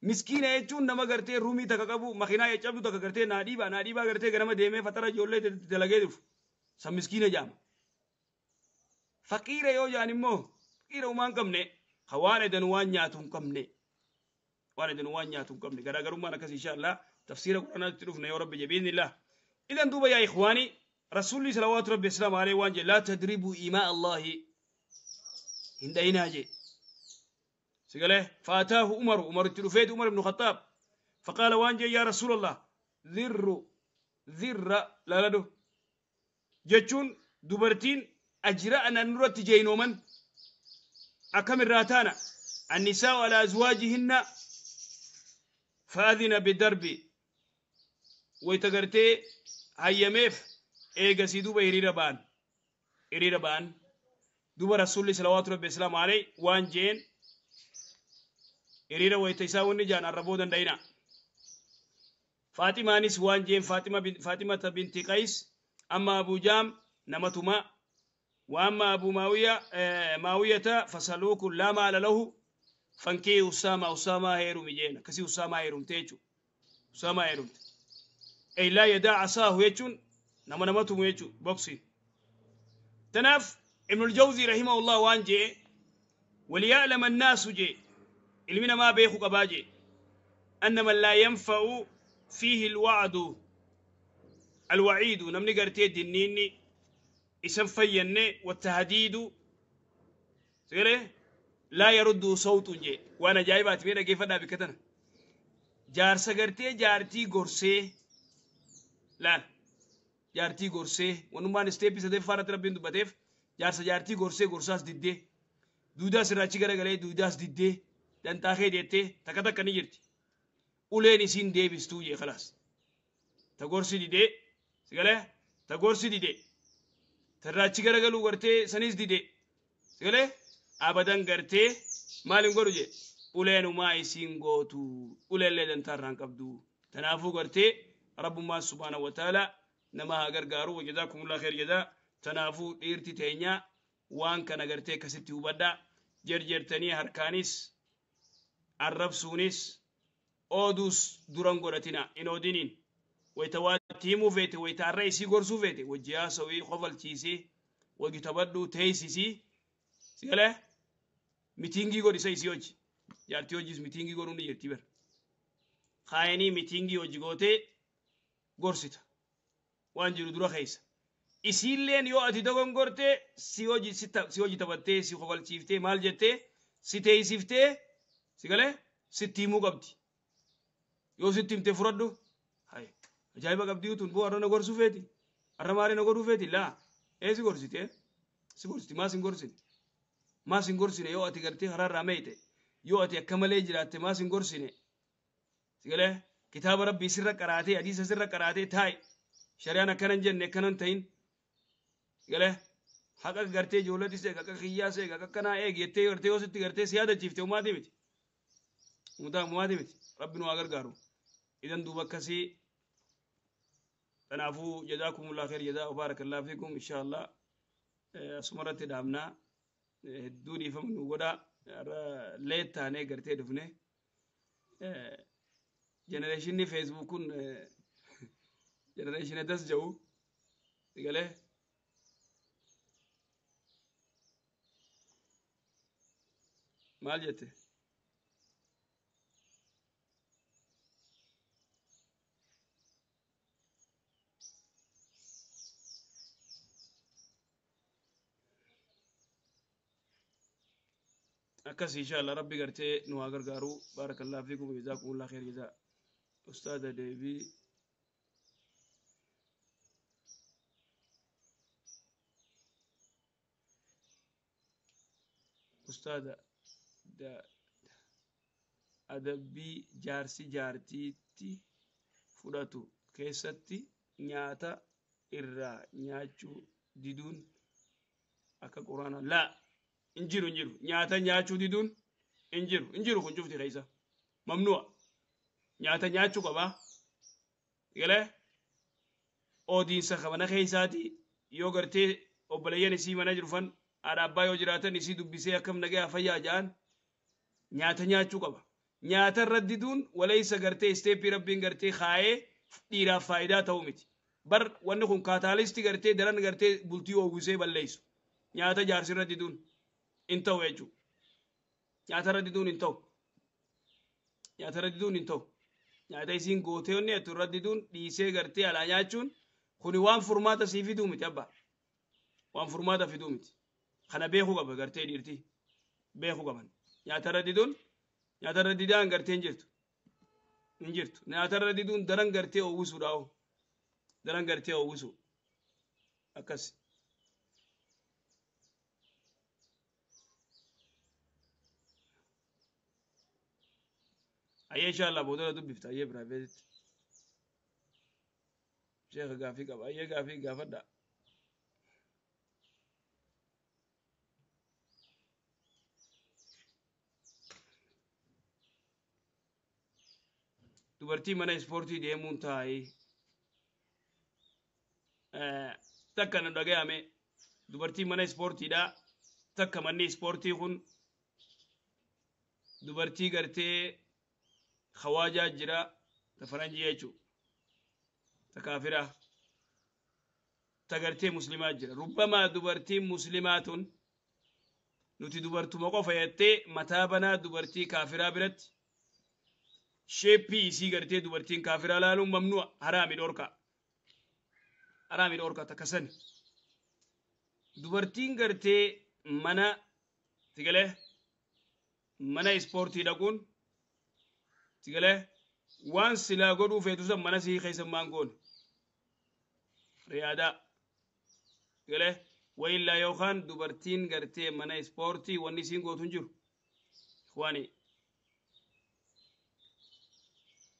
مسكينه jechuun nama gartee ruumii takka qabu makiinaa cabdu takka gartee naa dhiibaa gartee ganama deemee fatara ijoollee dalagee dhufu san miskiina jaama. Faqiira yoo jaan immoo faqiira uumaa hin qabne ka waan edan waan nyaatu hin qabne waan edan waan nyaatu hin qabne garaagarummaan akkas insha Allah tafsiira quraanaatti dhufna yoo rabbi jabiinillah. Idan duuba yaa ikhwaani, rasuulli salawaatu rabbi wasalaamu alayhi waan jedhe: laa tadribuu imaa Allaahi, hin dhayinaa jee. Sigalee faataahu Umaru, Umaru itti dhufeeti, Umar ibnu Khattaab, faqaala waan jee: yaa Rasuulallah, dhirru dhirra laaladhu jechuun dubartiin ajra'ana nurratti jeynooman akkamirraa taana, annisaa'u alaa azwaajihinna, fa'adhina bidarbi. Wayta gartee hayyameef eegasii duuba hiriira ba'an, hiriira ba'an. Duuba rasuulli salawaatu rabbi islaamu alayhi waan jeen: hiriira wayta isaa wanni jaan arraboo danda'ina. Faaximaanis waan jeen, Faaximata binti Qays: amma Abu Jaam namatuma وأما أبو ماوية ماوية فسلوك لا مال له فانكي أسامة، أسامة هيرم جينا كسي أسامة هيرم تيجو، أسامة هيرم أي لا يدع عصاه يجون نما نمتم يجو بوكسي. تناف ابن الجوزي رحمه الله وان جي: وليعلم الناس جي علمنا ما بيخو قباجي أن من لا ينفع فيه الوعد الوعيد، نمني قرتي دنيني إسم فيني والتهديد سيري لا يرد صوت جي. وانا جايبات ميرا كيف دا بكتنا جار سغرتي جارتي غورسي لا jaartii gorsee wanummaan isteeppii sadeeffaa irratti rabbiin dubbateef jaarsa jaartii gorsee gorsaas diddee duudaas irraachi garagalee duudaas diddee dantaa kee jettee takka takka ni jirti. Uleen isiin deebistuu jee khalaas. Ta gorsi didee sigalee ta gorsi didee tarraachi garagaluu gartee sanis didee sigalee abadan gartee maal hin godhu jee uleenumaa isiin gootu uleellee dantaa irraan qabdu. Tanaafuu gartee rabbummaan subhaanahu wa ta'ala nama haa gargaaru. Wajazaakumullah khair jazaa. Tanaafuu dhiirti teenya waan kana gartee akkasitti hubadhaa. Jerjertanii harkaanis arrabsuunis ooduus duran godhatina hin oodiniin. Wayita waatti himuu feete, wayita har'a isii gorsuu feete, wajji haasawii kofalchiisii wajji taphadhuu teessisii sigalee mitingii godhisa isii hojii. Jaartii hojiis mitingii godhuun ni jirti bara. Kaayanii mitingii hojii gootee gorsita. Waan jiru dura keessa. Isiilleen yoo ati dogongortee si hojii si hojii taphattee si kofalchiiftee maal jettee si teessiftee sigalee sitti himuu qabdi. Yoo sitti himte fudhadhu. Hayi ajaa'iba qabdii tun boo har'a na gorsuu feeti. Har'a maali na godhuu feeti laa. Ee si gorsite si gorsiti maas hin gorsine. Maas hin gorsine yoo ati gartee karaarraa meeyte. Yoo ati akka malee jiraatte maas hin gorsine. Sigalee kitaaba rabbii sirra qaraatee hadiisa sirra qaraatee taa'i. Shari'aan akkana hin jenne akkana hin ta'in. Sigalee haqa gartee ijoolletis eega haqa kiyyaas eega haqa akkanaa eegi jettee gartee yoo sitti gartee si yaadachiifte ummaatii miti. Ummaatii miti. Rabbi nu haa gargaaru. Idan duuba akkasii kanaafuu jazaakumullah khair jazaa barakallahu fiikum inshallah asumarratti dhaabnaa hedduu dhiifama nu godhaa leet taanee gartee dhufne jenereeshinni feesbuuk kun jenereeshina das jedhu galee maal jette akkas inshallah rabbi gartee nu haa gargaaru. Barakallahu fiikum, jazaakumullah khair jazaa. Ustaada deebii ustaada adabbii jaarsi jaartiitti fudhatu keessatti nyaata irraa nyaachuu diduun akka quraana laa hin jiru, hin jiru. Nyaata nyaachuu diduun hin jiru, hin jiru. Kun cufti keessa mamnu'a. Nyaata nyaachuu qabaa galee oodiinsa mana keessaati yoo gartee obboleeyyan isii mana jirufan haadha abbaa yoo jiraatan isii dubbisee akkam nagaya fayyaa ja'an nyaata nyaachuu qaba. Nyaata irra diduun waleessa gartee isteeppii rabbiin gartee kaayee dhiiraaf faayidaa ta'uu miti. Bar wanni kun kaataalisti gartee daran gartee bultii oowwisee balleessu. Nyaata jaarsi irra diduun hin ta'u jechuudha. Nyaata irra diduun hin ta'u. Nyaata irra diduun hin ta'u. Nyaata isiin gootee onni jettu irra diduun dhiisee gartee alaa nyaachuun Kuni waan furmaata sii fiduu miti abba. Waan furmaata fiduu miti. Kana beekuu qaba gartee dhiirti. Beekuu qaban. Nyaatarra diduun nyaatarra didaan gartee hin jirtu. Hin jirtu. Nyaatarra diduun daran gartee oowwisuudha hoo. Daran gartee oowwisu. Akkas. Ayyee inshallah booda dubbifta ayyee piraayiveetitti. Sheekha gaafii qaba. Ayyee gaafii gaafadha. Dubartii mana ispoortii deemuun taa'ee takka nu dhagayame dubartii mana ispoortiidha. Takka manni ispoortii kun dubartii gartee hawaajaa jira ta faranjii jechuudha. Ta kaafiraa ta gartee muslimaa jira. Rubbamaa dubartiin muslimaa tun nuti dubartuma qofa jettee mataa banaa dubartii kaafiraa biratti sheeppii isii gartee dubartiin kaafiraa laaluun mamnu'a haraami dhorka. Haraami dhorka takka sani. Dubartiin gartee mana tigalee mana ispoortii dhaquun tigalee waan silaa godhuu feetu san mana sii keessa maan goone. Riyaadaa tigalee wayillaa yookaan dubartiin gartee mana ispoortii wanni isiin gootu hin jiru. Ikhwaani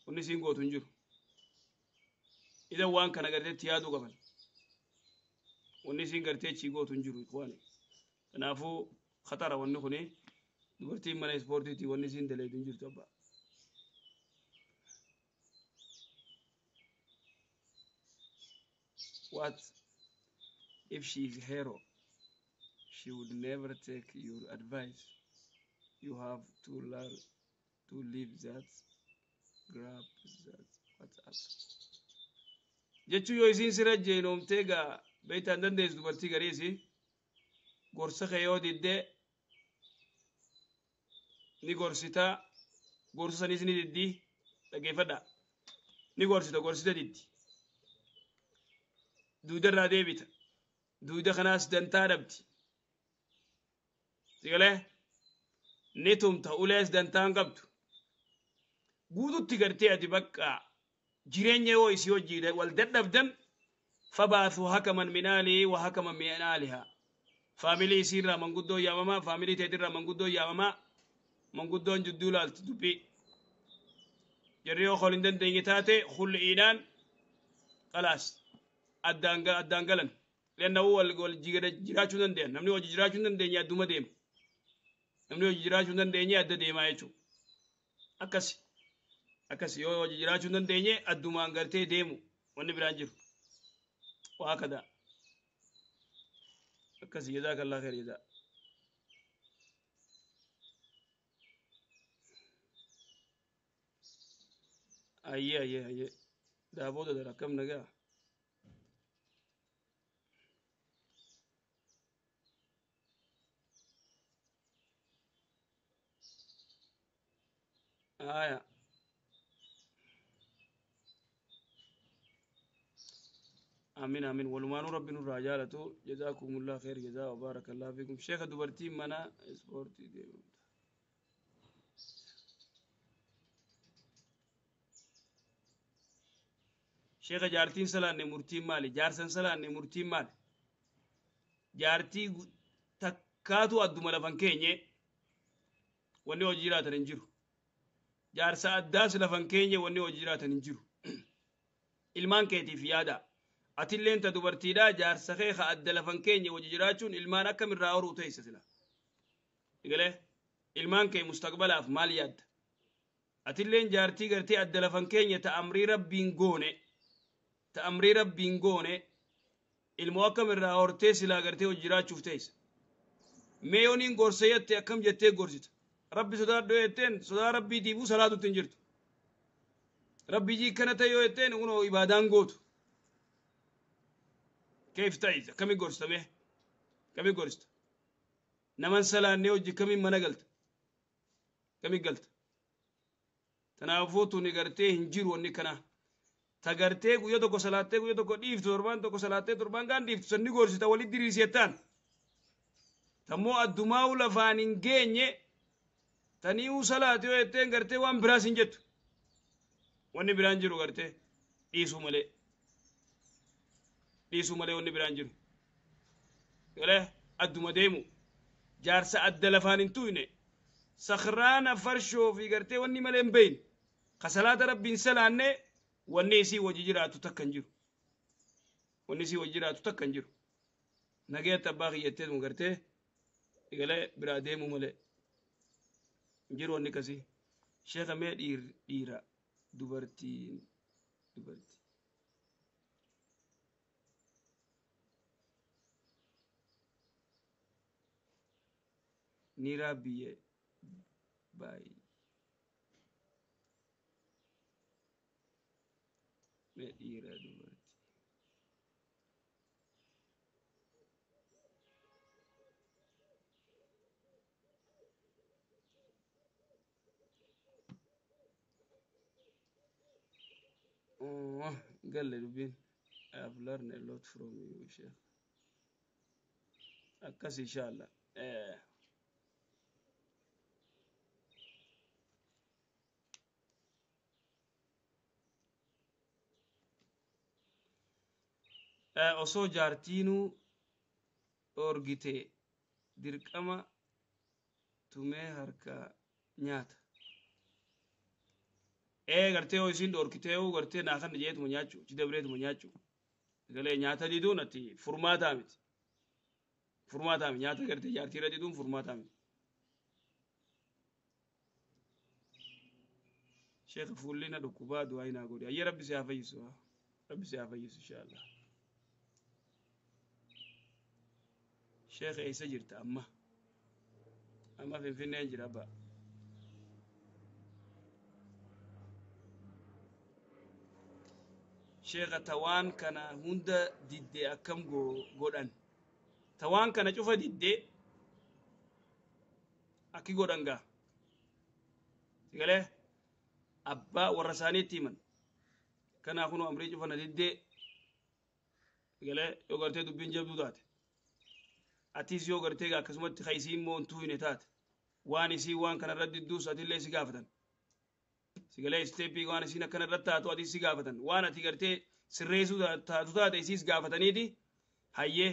wanni isiin gootu hin jiru. Idan waan kana gartee itti yaaduu qaban. Wanni isiin gartee achii gootu hin jiru ikhwaani. Kanaafuu khatara wanni kuni dubartiin mana ispoortiitii wanni isiin daleetu hin jirtu abbaa. What if she is hero? She would never take your advice. You have to learn to leave that, grab that, what up. Jechuu yoo isiin sirra jeenoomtee gaa beektaa hin dandeessu dubartii gariisi gorsa kee yoo diddee ni gorsitaa gorsa sanis ni diddii dhaggeeffadhaa ni gorsita gorsita diddi. Duudarraa deebita. Duuda kanaas dantaa dhabdi. Sigalee ni tumta ulees dantaa hin qabdu. Guututti gartee ati bakka jireenya yoo isii hojii wal dadhabdan fabaathu hakaman min aalihi wa hakaman min aalihaa. Faamilii isiirraa manguddoo yaamamaa faamilii teetirraa manguddoo yaamamaa manguddoon jidduu laalti dubbii. Jarri yoo hol hin dandeenye taate hul'iidhaan khalaas. Addaan galan. Leannahu wal jiraachuu danda'an. Namni hojii jiraachuu hin dandeenye adduma deema. Namni hojii jiraachuu hin dandeenye adda deemaa jechuudha. Akkasi. Akkasi yoo hojii jiraachuu hin dandeenye addumaan gartee deemu wanni biraan jiru. Waa kada. Akkasi jazaakallah khair jazaa. Ayyee ayyee ayyee. Daaboo dadara akkam nagaa. Aya. Amin amin. Walumaanuu rabbi nurraa jaalatu. Jazaakumullah khair jazaa wa baarakallahu fiikum. Sheekha dubartiin mana ispoortii deemamta. Sheekha jaartiin salaanne murtiin maali? Jaarsan salaanne murtiin maali? Jaartii takkaatu adduma lafan keenye wanni hojii jiraatan hin jiru. Jaarsa addaas lafan keenye wanni hojii jiraatan hin jiru. Ilmaan keetiif yaada. Atilleen ta dubartiidhaa jaarsa kee ka adda lafan keenye hojii jiraachuun ilmaan akkamirraa horuu teessa sila. Egalee ilmaan kee mustaqbalaaf maal yaadda? Atilleen jaartii gartee adda lafan keenye ta amrii rabbiin goone ta amrii rabbiin goone ilmoo akkamirraa hortee silaa gartee hojii jiraachuuf teessa. Mee yooniin gorsa jette akkam jettee gorsita? Rabbi sodaadhu jetteen sodaa rabbiitiifuu salaatutti hin jirtu. Rabbi jiikkana ta'e yoo jetteen kunoo ibaadaan gootu. Keef ta'is akkamiin gorsita mee? Akkamiin gorsita? Naman salaannee hojii akkamiin mana galta? Akkamiin galta? Kanaafuu tuni gartee hin jiru wanni kanaa. Ta gartee guyyaa tokko salaattee guyyaa tokko dhiiftu, torbaan tokko salaattee torbaan kaan dhiiftu, sanni gorsita walitti diriirsi. Tammoo addumaa'u lafaan hin geenye tani'uu salaati yoo jetteen gartee waan biraas hin jettu. Wanni biraan jiru gartee dhiisuu malee. Dhiisuu malee wanni biraan jiru. Galee adduma deemu jaarsa adda lafaan hin tuyne, sakhraana farshoo fi gartee wanni malee hin beeyne, ka salaata rabbiin salaanne, wanni isii wajji jiraatu takka hin jiru. Wanni isii wajji jiraatu takka hin jiru. Nageetti abbaa kiyyatteetuma gartee galee biraa deemuu malee. Jiru wanni akkasii. Sheeka, mee dhiira dubartiin dubartii. Niiraa biyya baay'ee. Mee dhiira dubartii. Oh, galle dubbiin. I have learned a lot from you, Sheikh. Akkas inshallah. Osoo jaartiinuu dhoorgite dirqama tumee harka nyaata. Ee, gartee yoo isiin dhoorkitee gartee naa kana jeetuma nyaachuu, ci dabreetuma nyaachuu. Galee nyaata diduun ati furmaataa miti. Furmaataa miti, nyaata gartee jaartiirra diduun furmaataa miti. Sheekh, fuulli na dhukkubaa, du'aa naa godhi. Ayyee, rabbi si haa fayyisu. Rabbi si haa fayyisu inshallah. Sheekh, eessa jirta amma? Amma Finfinneen jira abba. Sheekha, tawaan kana hunda diddee akkam godhan? Tawaan kana cufa diddee akki godhan gaa? Sigalee abbaa warra isaaniitti himan. Kanaa kunoo amrii cufa na diddee. Sigalee yoo gartee dubbiin jabduu taate. Atis yoo gartee akkasumatti ka isii immoo hin tuuyne taate. Waan isii waan kana irratti didduus atillee si gaafatan. Sigalee step waan isiin akkana irratti taatu atis si gaafatan. Waan ati gartee sirreessuu taatu taate isiis gaafataniiti, hayyee,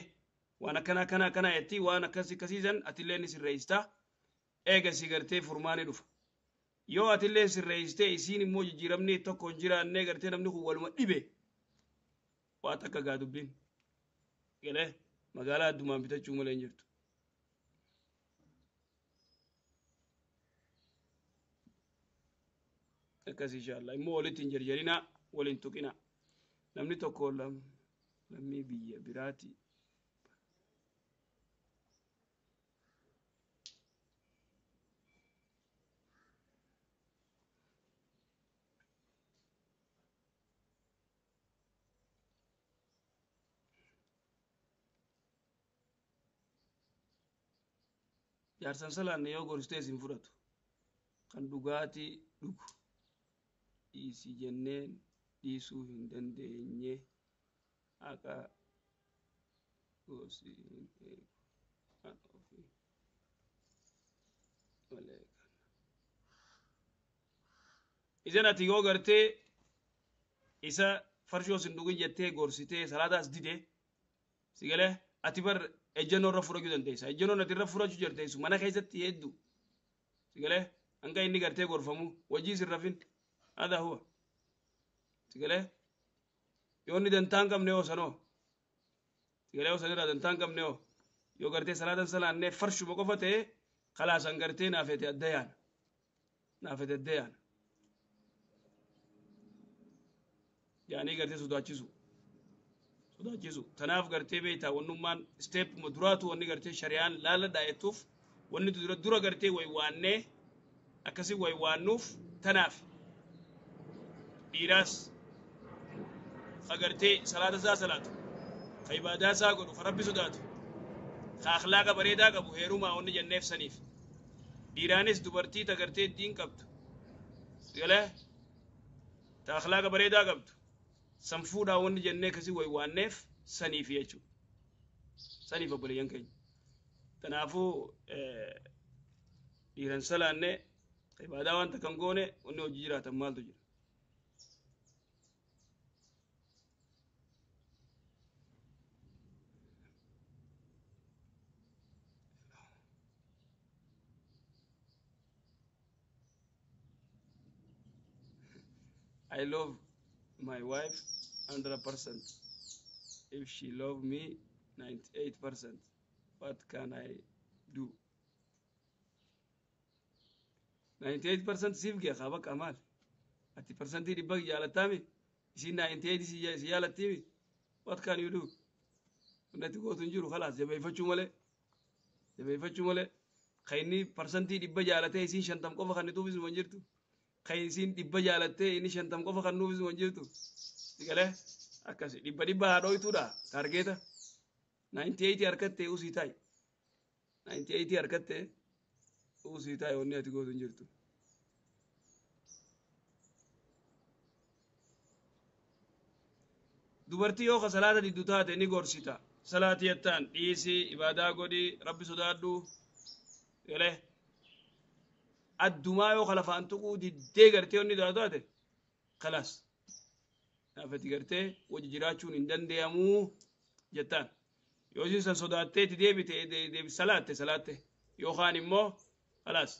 waan akkana akkana akkana jetti, waan akkas akkasiisan atillee ni sirreessita. Eega si gartee furmaani dhufa. Yoo atillee sirreessitee isiin immoo jijjiiramni tokko hin jiraanne, gartee namni kun waluma dhibe, waa takka gaa dubbiin. Galee magaalaa addumaan bitachuu malee hin jirtu. Akkas inshallah. Immoo walitti hin jarjarinaa, waliin tuqinaa. Namni tokko lammii biyya biraati. Jaarsan salaanne yoo gorsitee isin fudhatu, kan dhugaatii dhugu dhiisi jenneen dhiisuu hin dandeenye, haqa gosi hin eegu, kan ofii malee kan. Isan ati yoo gartee isa farshoo sin dhugin jettee gorsitee salaataas dide, si galee, ati bar ejjennoo irra fudhachuu dandeessa. Ejjennoon ati irra fudhachuu dandeessu mana keessatti hedduu, si galee, hanga inni gartee gorfamu wajjii sin rafin. Hada huwa, si galee, yoo inni dantaa hin qabne yoo sanoo, si galee, yoo sanirraa dantaa hin qabne, yoo gartee salaatan salaannee farshuma qofa ta'e, kalaasan gartee naafete adda yaana, naafete adda yaana yaanii gartee sodaachisu sodaachisu. Tanaaf gartee beektaa, wannummaan step duraatu wanni gartee shari'aan laaladhaa jettuuf, wanni dura dura gartee waywaannee akkasii waywaannuuf tanaaf. Dhiiraas ka gartee salaata isaa salaatu, ka ibaadaa isaa godhu, ka rabbi sodaatu, ka akhlaaqa bareedaa qabu heerumaa wanni jenneef saniif. Dhiiraanis dubartii ta gartee diin qabdu, galee, ta akhlaaqa bareedaa qabdu. San fuudhaa wanni jennee kasi waywaanneef saniif jechuudha. Saniif obboleeyyan keenya. Kanaafuu dhiiran salaanne ibaadaa wanta kan goone wanni hojii jiraatan maaltu jira. I love my wife 100%. If she love me 98%, what can I do? 98% siif gee qaba qamaal. Ati percentii dhibba jaalattaami? Isiin 98 si jaalattiimi? What can you do? Wanti gootu hin jiru khalaas jabeeffachuu malee. Jabeeffachuu malee. Kan inni percentii dhibba jaalatee isiin 50 qofa kan nutuufis hin jirtu. Kan isiin dhibba jaalattee inni 50 qofa kan nuufis hin jirtu. Sigalee akkasi dhibba dhibba haadhooytuudha taargeeta. 98 harkattee usii taa'i. 98 harkattee usii taa'i wanni ati gootu hin jirtu. Dubartii yoo ka salaata diddu taate ni gorsita. Salaati jettaan dhiisii ibaadaa godhi rabbi sodaadhu. Sigalee addumaa yoo ka lafaan tuquu diddee gartee wanni taate khalaas. Naafati gartee wajji jiraachuun hin danda'amuu jettaan. Yoo isin san sodaattee itti deebite deebi salaatte salaatte yookaan immoo khalaas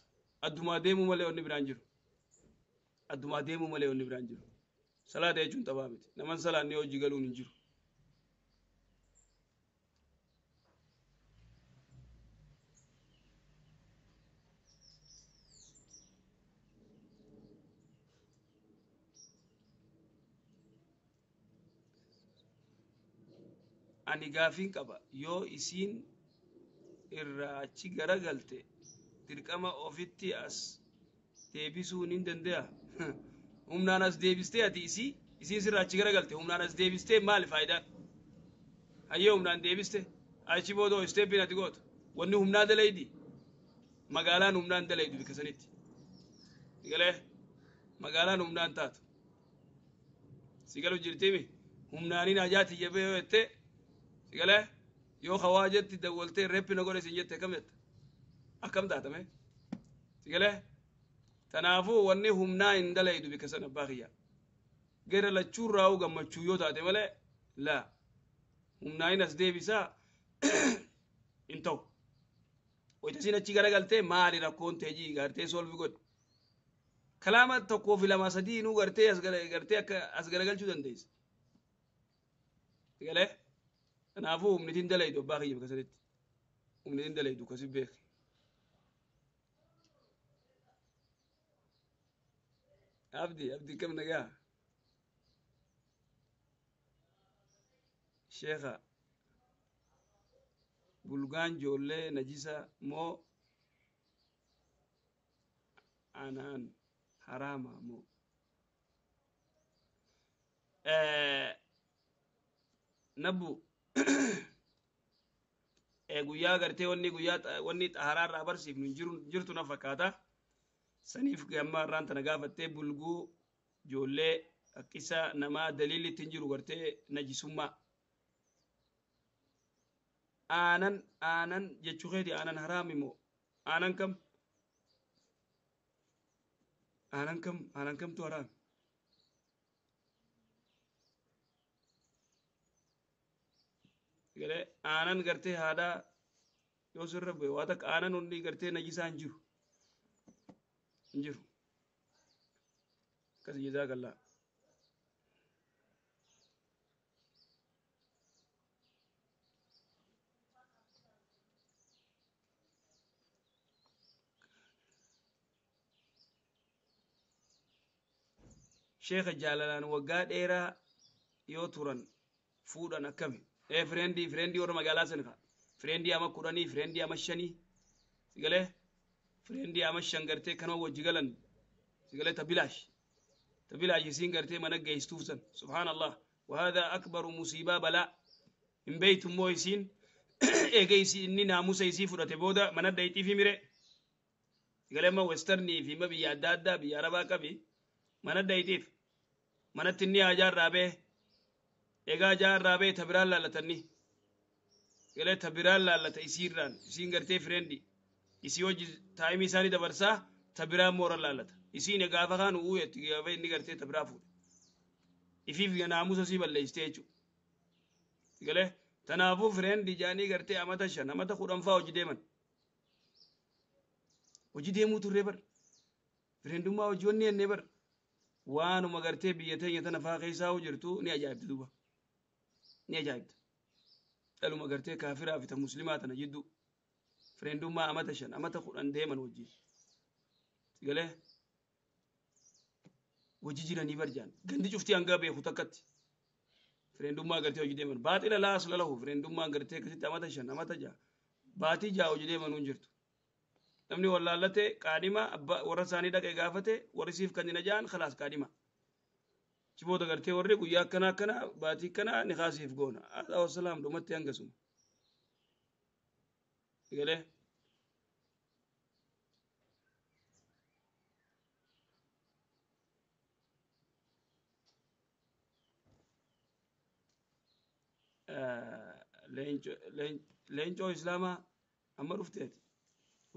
addumaa deemuu malee wanni biraan jiru. Addumaa deemuu malee wanni biraan jiru. Salaata jechuun taphaa miti. Naman salaanni hojii galuun hin jiru. Ani gaafiin qaba yoo isiin irraa achi garagalte dirqama ofitti as deebisuu ni danda'a. Humnaan as deebistee ati isii isiin sirraa achi garagalte humnaan as deebistee maali faayidaan? Hayyee humnaan deebiste achi booda isteeppiin ati gootu wanni humnaa dalaydi magaalaan humnaan dalaydu bikka sanitti. Sigalee magaalaan humnaan taatu. Sigalu jirtimi humnaaniin hajaati jabee yoo jettee sigalee yoo hawaa jetti dawwaltee reeppi na godhe siin jette akkam jetta? Akkam taatame? Sigalee kanaafuu wanni humnaa hin dalaydu bikka sana abbaa kiyya. Gara lachuurraa'uu gammachuu yoo taate malee laa humnaayin as deebisaa hin ta'u. Wayita isiin achi garagaltee maali rakkoon teejii gartee solvi godhi. Kalaama tokkoo fi lama sadii nuu gartee as gartee akka as garagalchuu dandeessa. Sigalee kanaafuu humnitiin dalaydu abbaa kiyya bakka sanitti. Humnitiin dalaydu kasi beeki. Abdi abdi kam nagaa? Sheekha bulgaan ijoollee najisa moo anaan haraama moo? Nabbu guyyaa gartee wanni guyyaa wanni xaharaa irraa barsiifnu jirtu na fakkaata. Saniif gamma irraan tana gaafattee bulguu ijoollee akkisa namaa daliilli ittiin jiru gartee najisummaa. Aanan aanan jechuu keeti aanan haraami moo? Aanan kam? Aanan kam? Aanan kamtu haraami? Galee aanan gartee haadhaa yoo sirra bu'e waa takka aanan hundi gartee najisaa hin jiru. Hin jiru. Akkas jazaakallaa. Sheekha jaalalaan waggaa dheeraa yoo turan fuudhan akkami? Fireendii fireendii warra magaalaa sana fa'a. Fireendii ama 10 fireendii ama 5 sigalee fireendii ama 5 gartee kanuma wajji galan sigalee tabilaash tabilaash isiin gartee mana geessistuuf san subhaanallah وهذا أكبر مصيبة بلاء hin beeytu immoo isiin eega isii inni naamusa isii fudhate booda mana dhayitii fi mire sigalee amma westernii fi ma biyya adda addaa biyya arabaa qabi mana dhayitiif manatti inni haajaa irraa bee Egaa jaarraa bee ta biraan laallatanni. Galee ta biraan laallata isiirraan isiin gartee friend isii hojii time isaanii dabarsaa ta biraan moora laallata. Isiin gaafa kaan u'uu jetti gaafa inni gartee ta biraa fuudhe. Ifiif naamusa sii balleessitee jechuudha. Galee tanaafuu friend jaanii gartee amata 5 amata 10 faa hojii deeman. Hojii deemuu turree bar. Friendummaa hojii wanni ennee bar. Waanuma gartee biyya teenya tana faa keessaa jirtu ni ajaa'ibdi duuba. Ni ajaa'ibdi. Dhaluma gartee kaafiraa fi ta muslimaa tana jidduu. Friendummaa amata 5 amata 10 deeman wajjin. Galee hojii jiranii barjaan gandi cuftii hanga beeku takkatti. Friendummaa gartee hojii deeman. Baaxila laas lalahu friendummaa gartee akkasitti amata 5 amata 6 baatii 6 hojii deeman hin jirtu. Namni wallaallate qaadhima warra isaanii dhaqee gaafate warri siif kan jaan khalaas qaadhima. Chiboota gartee warri guyyaa akkana akkana baatii akkana ni kaasiif goona. Alaa wassalaam dhumatti hangasuma. Galee. Leencoo Islaamaa amma dhufteeti.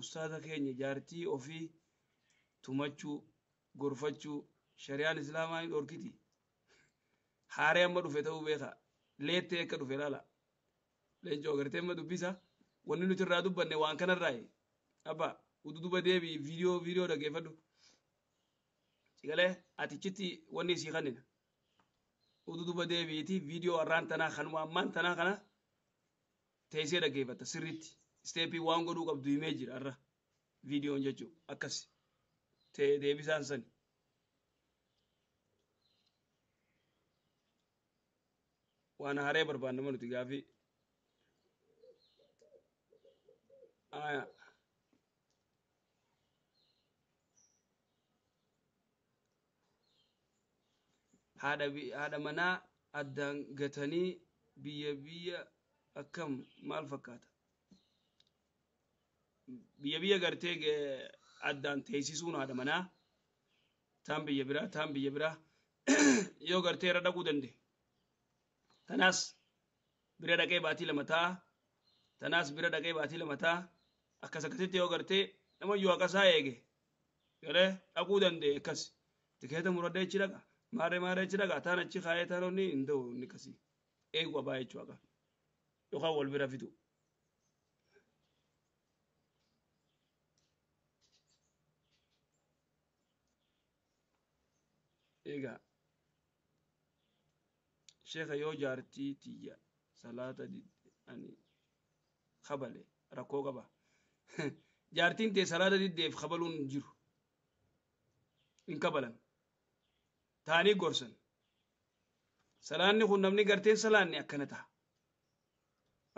Ustaaza keenya jaartii ofii tumachuu gorfachuu shari'aan Islaamaa ni dhorkiti. Haaree amma dhufe ta'uu beeka. Leettee akka dhufe laala. Leencoo gartee amma dubbisa. Wanni nuti irraa dubbanne waan kanarraayi. Abba ududuba deebii viidiyoo dhaggeeffadhu. Sigalee atichitti wanni isii kannina. Ududuba deebiiti viidiyoo har'aan tanaa kanuma ammaan tanaa kana teessee dhaggeeffatta sirriitti. Step waan godhuu qabdu himee jira har'a viidiyoon jechuun akkas ta'e deebisaan sani. Waan haree barbaannama nuti gaafii. Haadha manaa addaan gatanii biyya biyya akkam maal fakkaata? Biyya biyya gartee addaan teessisuun haadha manaa taan biyya biraa taan biyya biraa yoo gartee irra dhaquu danda'e. Tanaas bira dhaqee baatii 2 ta'a. Tanaas bira dhaqee baatii 2 ta'a. Akkas akkasitti yoo gartee nama yoo akkasaa eege galee dhaquu danda'e akkas. Tikeeta muradhee achi dhaqa. Maarree maarree achi dhaqa. Taan achi kaayee taan onni hin ta'u inni akkasii. Eegu qabaa jechuu akka. Yookaan wal bira fidu. Egaa sheeka yoo jaartii tiyya salaata ani kabale rakkoo qaba. Jaartiin tee salaata diddeef kabaluun hin jiru. Hin kabalan. Taanii gorsan. Salaanni kun namni garteen salaanni akkana ta'a.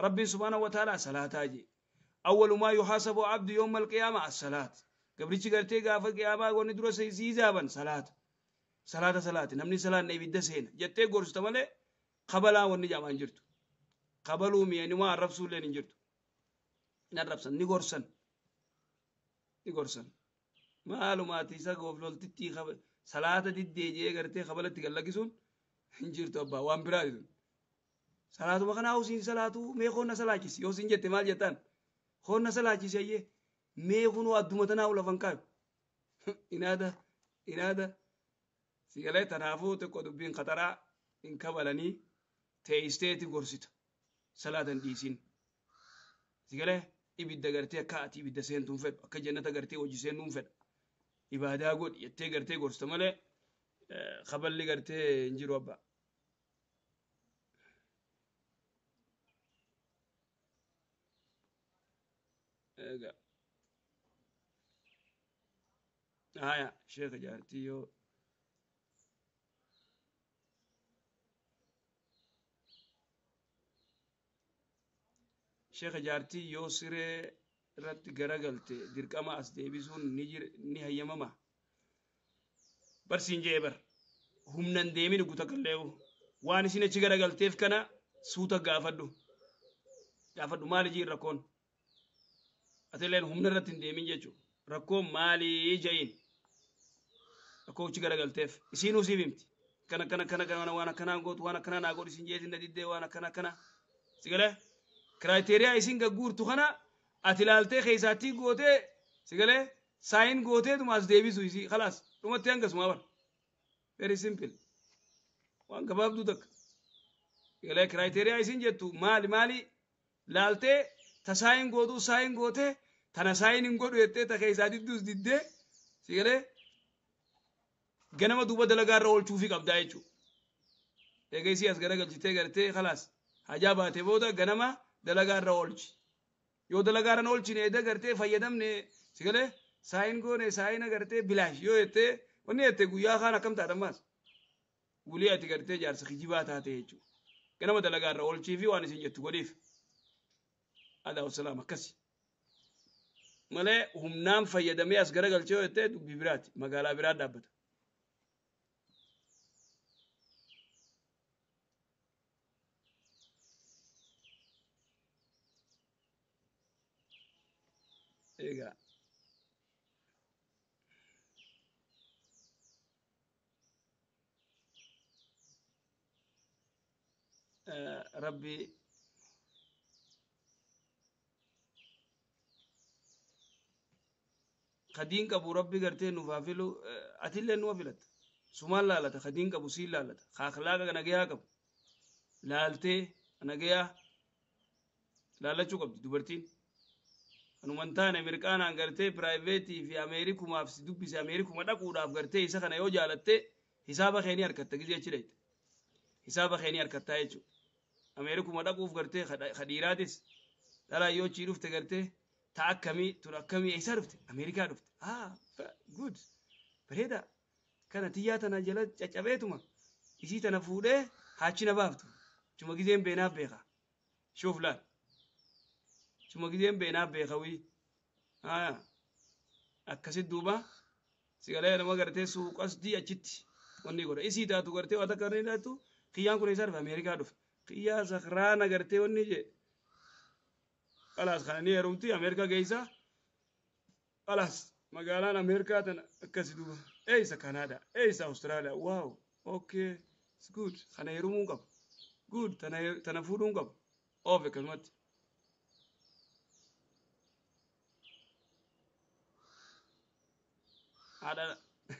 Rabbiin subhaanahu wa ta'ala salaataa jee. Awwalu maa yuhaasabu abdu yawma alqiyaama as-salaat. Gabrichi gartee gaafa qiyaamaa wanni dura siizaaban salaata. Salaata salaati namni salaanne ibidda seena jettee gorsita malee kabalaa wanni jaamaan jirtu. Kabaluu mi'eenumaa arrabsuu illee hin jirtu. Hin arrabsan ni gorsan. Ni gorsan. Maalumaati isa goofloltitti salaata diddee jee gartee kabalatti gallakkisuun hin jirtu abbaa waan biraati tun. Salaatuma kanaa usiin salaatu mee koonna salaachisi yoo siin jette maal jettaan koonna salaachisi ayyee mee kunoo adduma tanaa ulafan kaayu. Inaada inaada sigalee tanaafuu xiqqoo dubbiin khataraa hin kabalanii teessisteeti gorsita salaatan dhiisin. Sigalee ibidda gartee akka ati ibidda seentuun fedhu akka jannata gartee hojii seentuun fedha. Ibaadaa godhi jettee gartee gorsita malee kaballi gartee hin jiru abbaa. Egaa. Haya sheeka jaartii yoo sheeka jaartii yoo siree irratti garagalte dirqama as deebisuun ni hayyamama. Barsiin jee bar humnan deemin guuta kalleewu waan isin achi garagalteef kana suuta gaafadhu. Gaafadhu maali jiin rakkoon? Atileen humna irratti hin deemin jechuudha. Rakkoon maalii ja'iin? Rakkoo achi garagalteef isiinuu siif himti. Kana kana kana kana waan akkanaa gootu, waan akkanaa naa godhi isin jeetin na diddee, waan akkana akkana. Si galee? Criteria isin gagguurtu kana ati ilaaltee keessaatti gootee, si galee, sign gooteetuma as deebisu isii, khalaas, dhumatti hangasuma bar. Very simple. Waan gabaabduu takka. Galee, criteria isin jettu maali maali laaltee, ta sign gootuu sign gootee, tana sign hin godhu jettee, ta keessaa didduus diddee, si galee, ganama duuba dalagaa irra oolchuufii qabdaa jechuudha. Egaa isii as garagalchitee gartee khalaas hajaa baate booda ganama dalagaa irra oolchi. Yoo dalagaa irra oolchine eda gartee fayyadamne, si galee, sign goone, sign gartee bilaash yoo jettee wanni jettee guyyaa kaan akkam taata ammaas? Wulii ati gartee jaarsa kijibaa taate jechuudha. Ganama dalagaa irra oolchii fi waan isin jettu godhiif. Adaa wassalaam, akkasi. Malee humnaan fayyadamee as garagalchee yoo jettee dubbii biraati, magaalaa biraa dhaabbata. Egaa Rabbi kadiin qabu Rabbi gartee nuuf haa filu. Atillee numa filatta, sumaan laalata, kadiin qabu siin laalata, ka akhlaaqa nagayaa qabu laaltee nagayaa laalachuu qabdi dubartiin. Kanuman taane mirqaanaan gartee private fi Ameerikumaaf si dubbise, Ameerikuma dhaquudhaaf gartee isa kana yoo jaalatte, hisaaba kee ni harkatta. Gizee achi dhayte hisaaba kee ni harkattaa jechuudha. Ameerikuma dhaquuf gartee ka dhiiraatis dhalaa yoo achii dhufte gartee ta akkamii tun, akkamii, eessaa dhufte? Ameerikaa dhufte. Ah, good, bareeda, kana tiyyaa tana jala caccabeetuma isii tana fuudhee haachi na baaftu chuma gizeen beenaaf beeka. Shuuf, laal, chuma gizeen beenaaf beeka. Wii haa akkasit duuba sigalee nama gartee suuqasdii achitti wanni godha isii taatu gartee waa takka inni taatu kiyyaan kun eessaa dhufe? Ameerikaa dhufe. Kiyyaa sakraana gartee wanni je khalaas kana ni heerumti, Ameerikaa geessa, khalaas magaalaan Ameerikaa tana akkasi duuba. Eessa? Kanaadaa. Eessa? Awustiraaliyaa. Wow, okay, it's good, kana heerumuu qaba, good, tana tana fuudhuun qaba oof akkasumatti.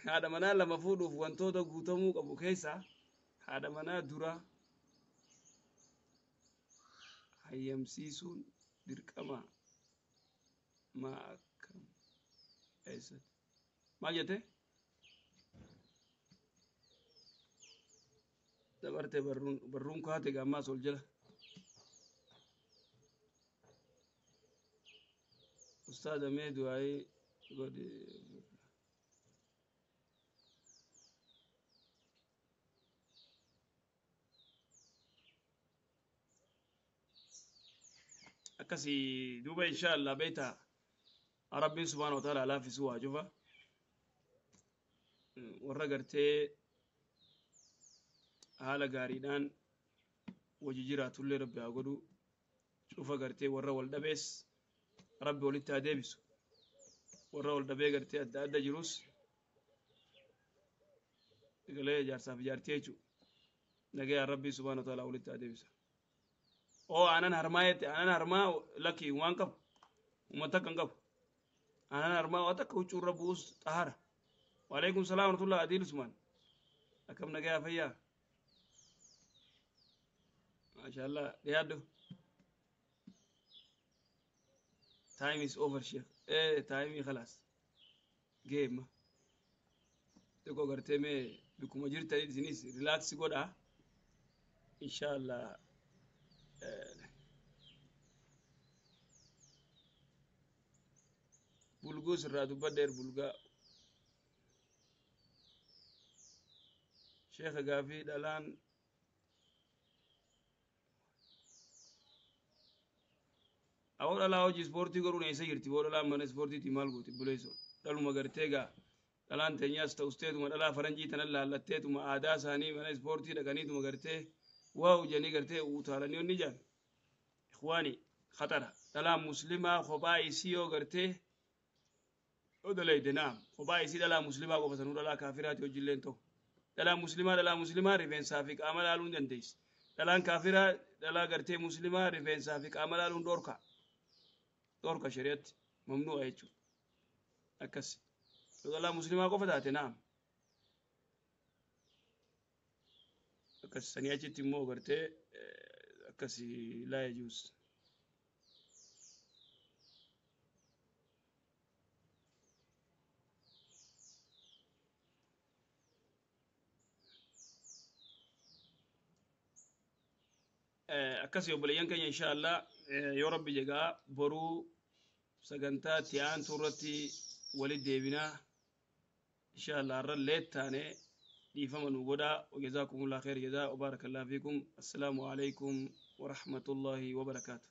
Haadha manaa lama fuudhuuf wantoota guutamuu qabu keessaa haadha manaa dura hayyamsiisuun dirqama maa akkam eessatti maal jette dabarte barruun barruun kaate gaammaas ol jala. Ustaaza, mee du'aayii godhi. Akkasii duuba, insha Allah, beekta, Rabbiin subhaana wa ta'ala laaffisuu waa cufa warra gartee haala gaariidhaan wajji jiraatullee Rabbi haa godhu. Cufa gartee warra wal dhabees Rabbi walitti haa deebisu, warra wal dhabee gartee adda adda jirus galee jaarsaaf jaartii jechuudha nagayaan Rabbii subhaana wa ta'ala walitti haa deebisa. Oo, aanan harmaa jette, aanan harmaa lakki waan qabu uummata akka hin qabu. Aanan harmaa waa takka huccuu irra bu'us xahara. Waalaikum salaam warahmatullah. Adiil Usmaan, akkam, nagayaa, fayyaa? Maashaallah, dhiyaadhu. Time is over, sheekh. Time khalaas geema xiqqoo gartee mee bikkuma jirtanii isinis relax godhaa, inshallah. Bulguus irraa dubbadheer bulgaa. Sheekha, gaafii dhalaan awoo dhalaa hojii ispoortii godhuun eessa jirti? Boo, dhalaan mana ispoortiitii maal gooti? Buleeso dhaluma gartee gaa dhalaan teenyaas ta'us teetuma dhalaa faranjii tanan laallatteetuma aadaa isaanii mana ispoortii dhaqaniituma gartee wow jedhanii gartee utaalanii onni jaan. Ikhwaani, khaxara dhalaan muslimaa kophaa isii yoo gartee yoo dalayde, naam, kophaa isii dhalaa muslimaa qofa sanuu dhalaa kaafiraati hojiilleen ta'u. Dhalaan muslimaa dhalaa muslimaa rifeensaa fi qaama laaluu hin dandeessi. Dhalaan kaafiraa dhalaa gartee muslimaa rifeensaa fi qaama laaluun dhorka. Dhorka shari'atti mamnu'a jechuudha. Akkas. Yoo dhalaa muslimaa qofa taate naam. Akkas sanii achitti immoo gartee akkasi laa yajuus. Akkasi obboleeyyan keenya, insha Allah yoo rabbi jegaa boruu sagantaa itti aantu irratti walit deebinaa insha Allah. Har'a leet taane, dhiifama nu godhaa. Wajazaakumullah khair jazaa wa barakallahu fiikum. Assalaamu alaikum wa rahmatullahi wa barakaatu.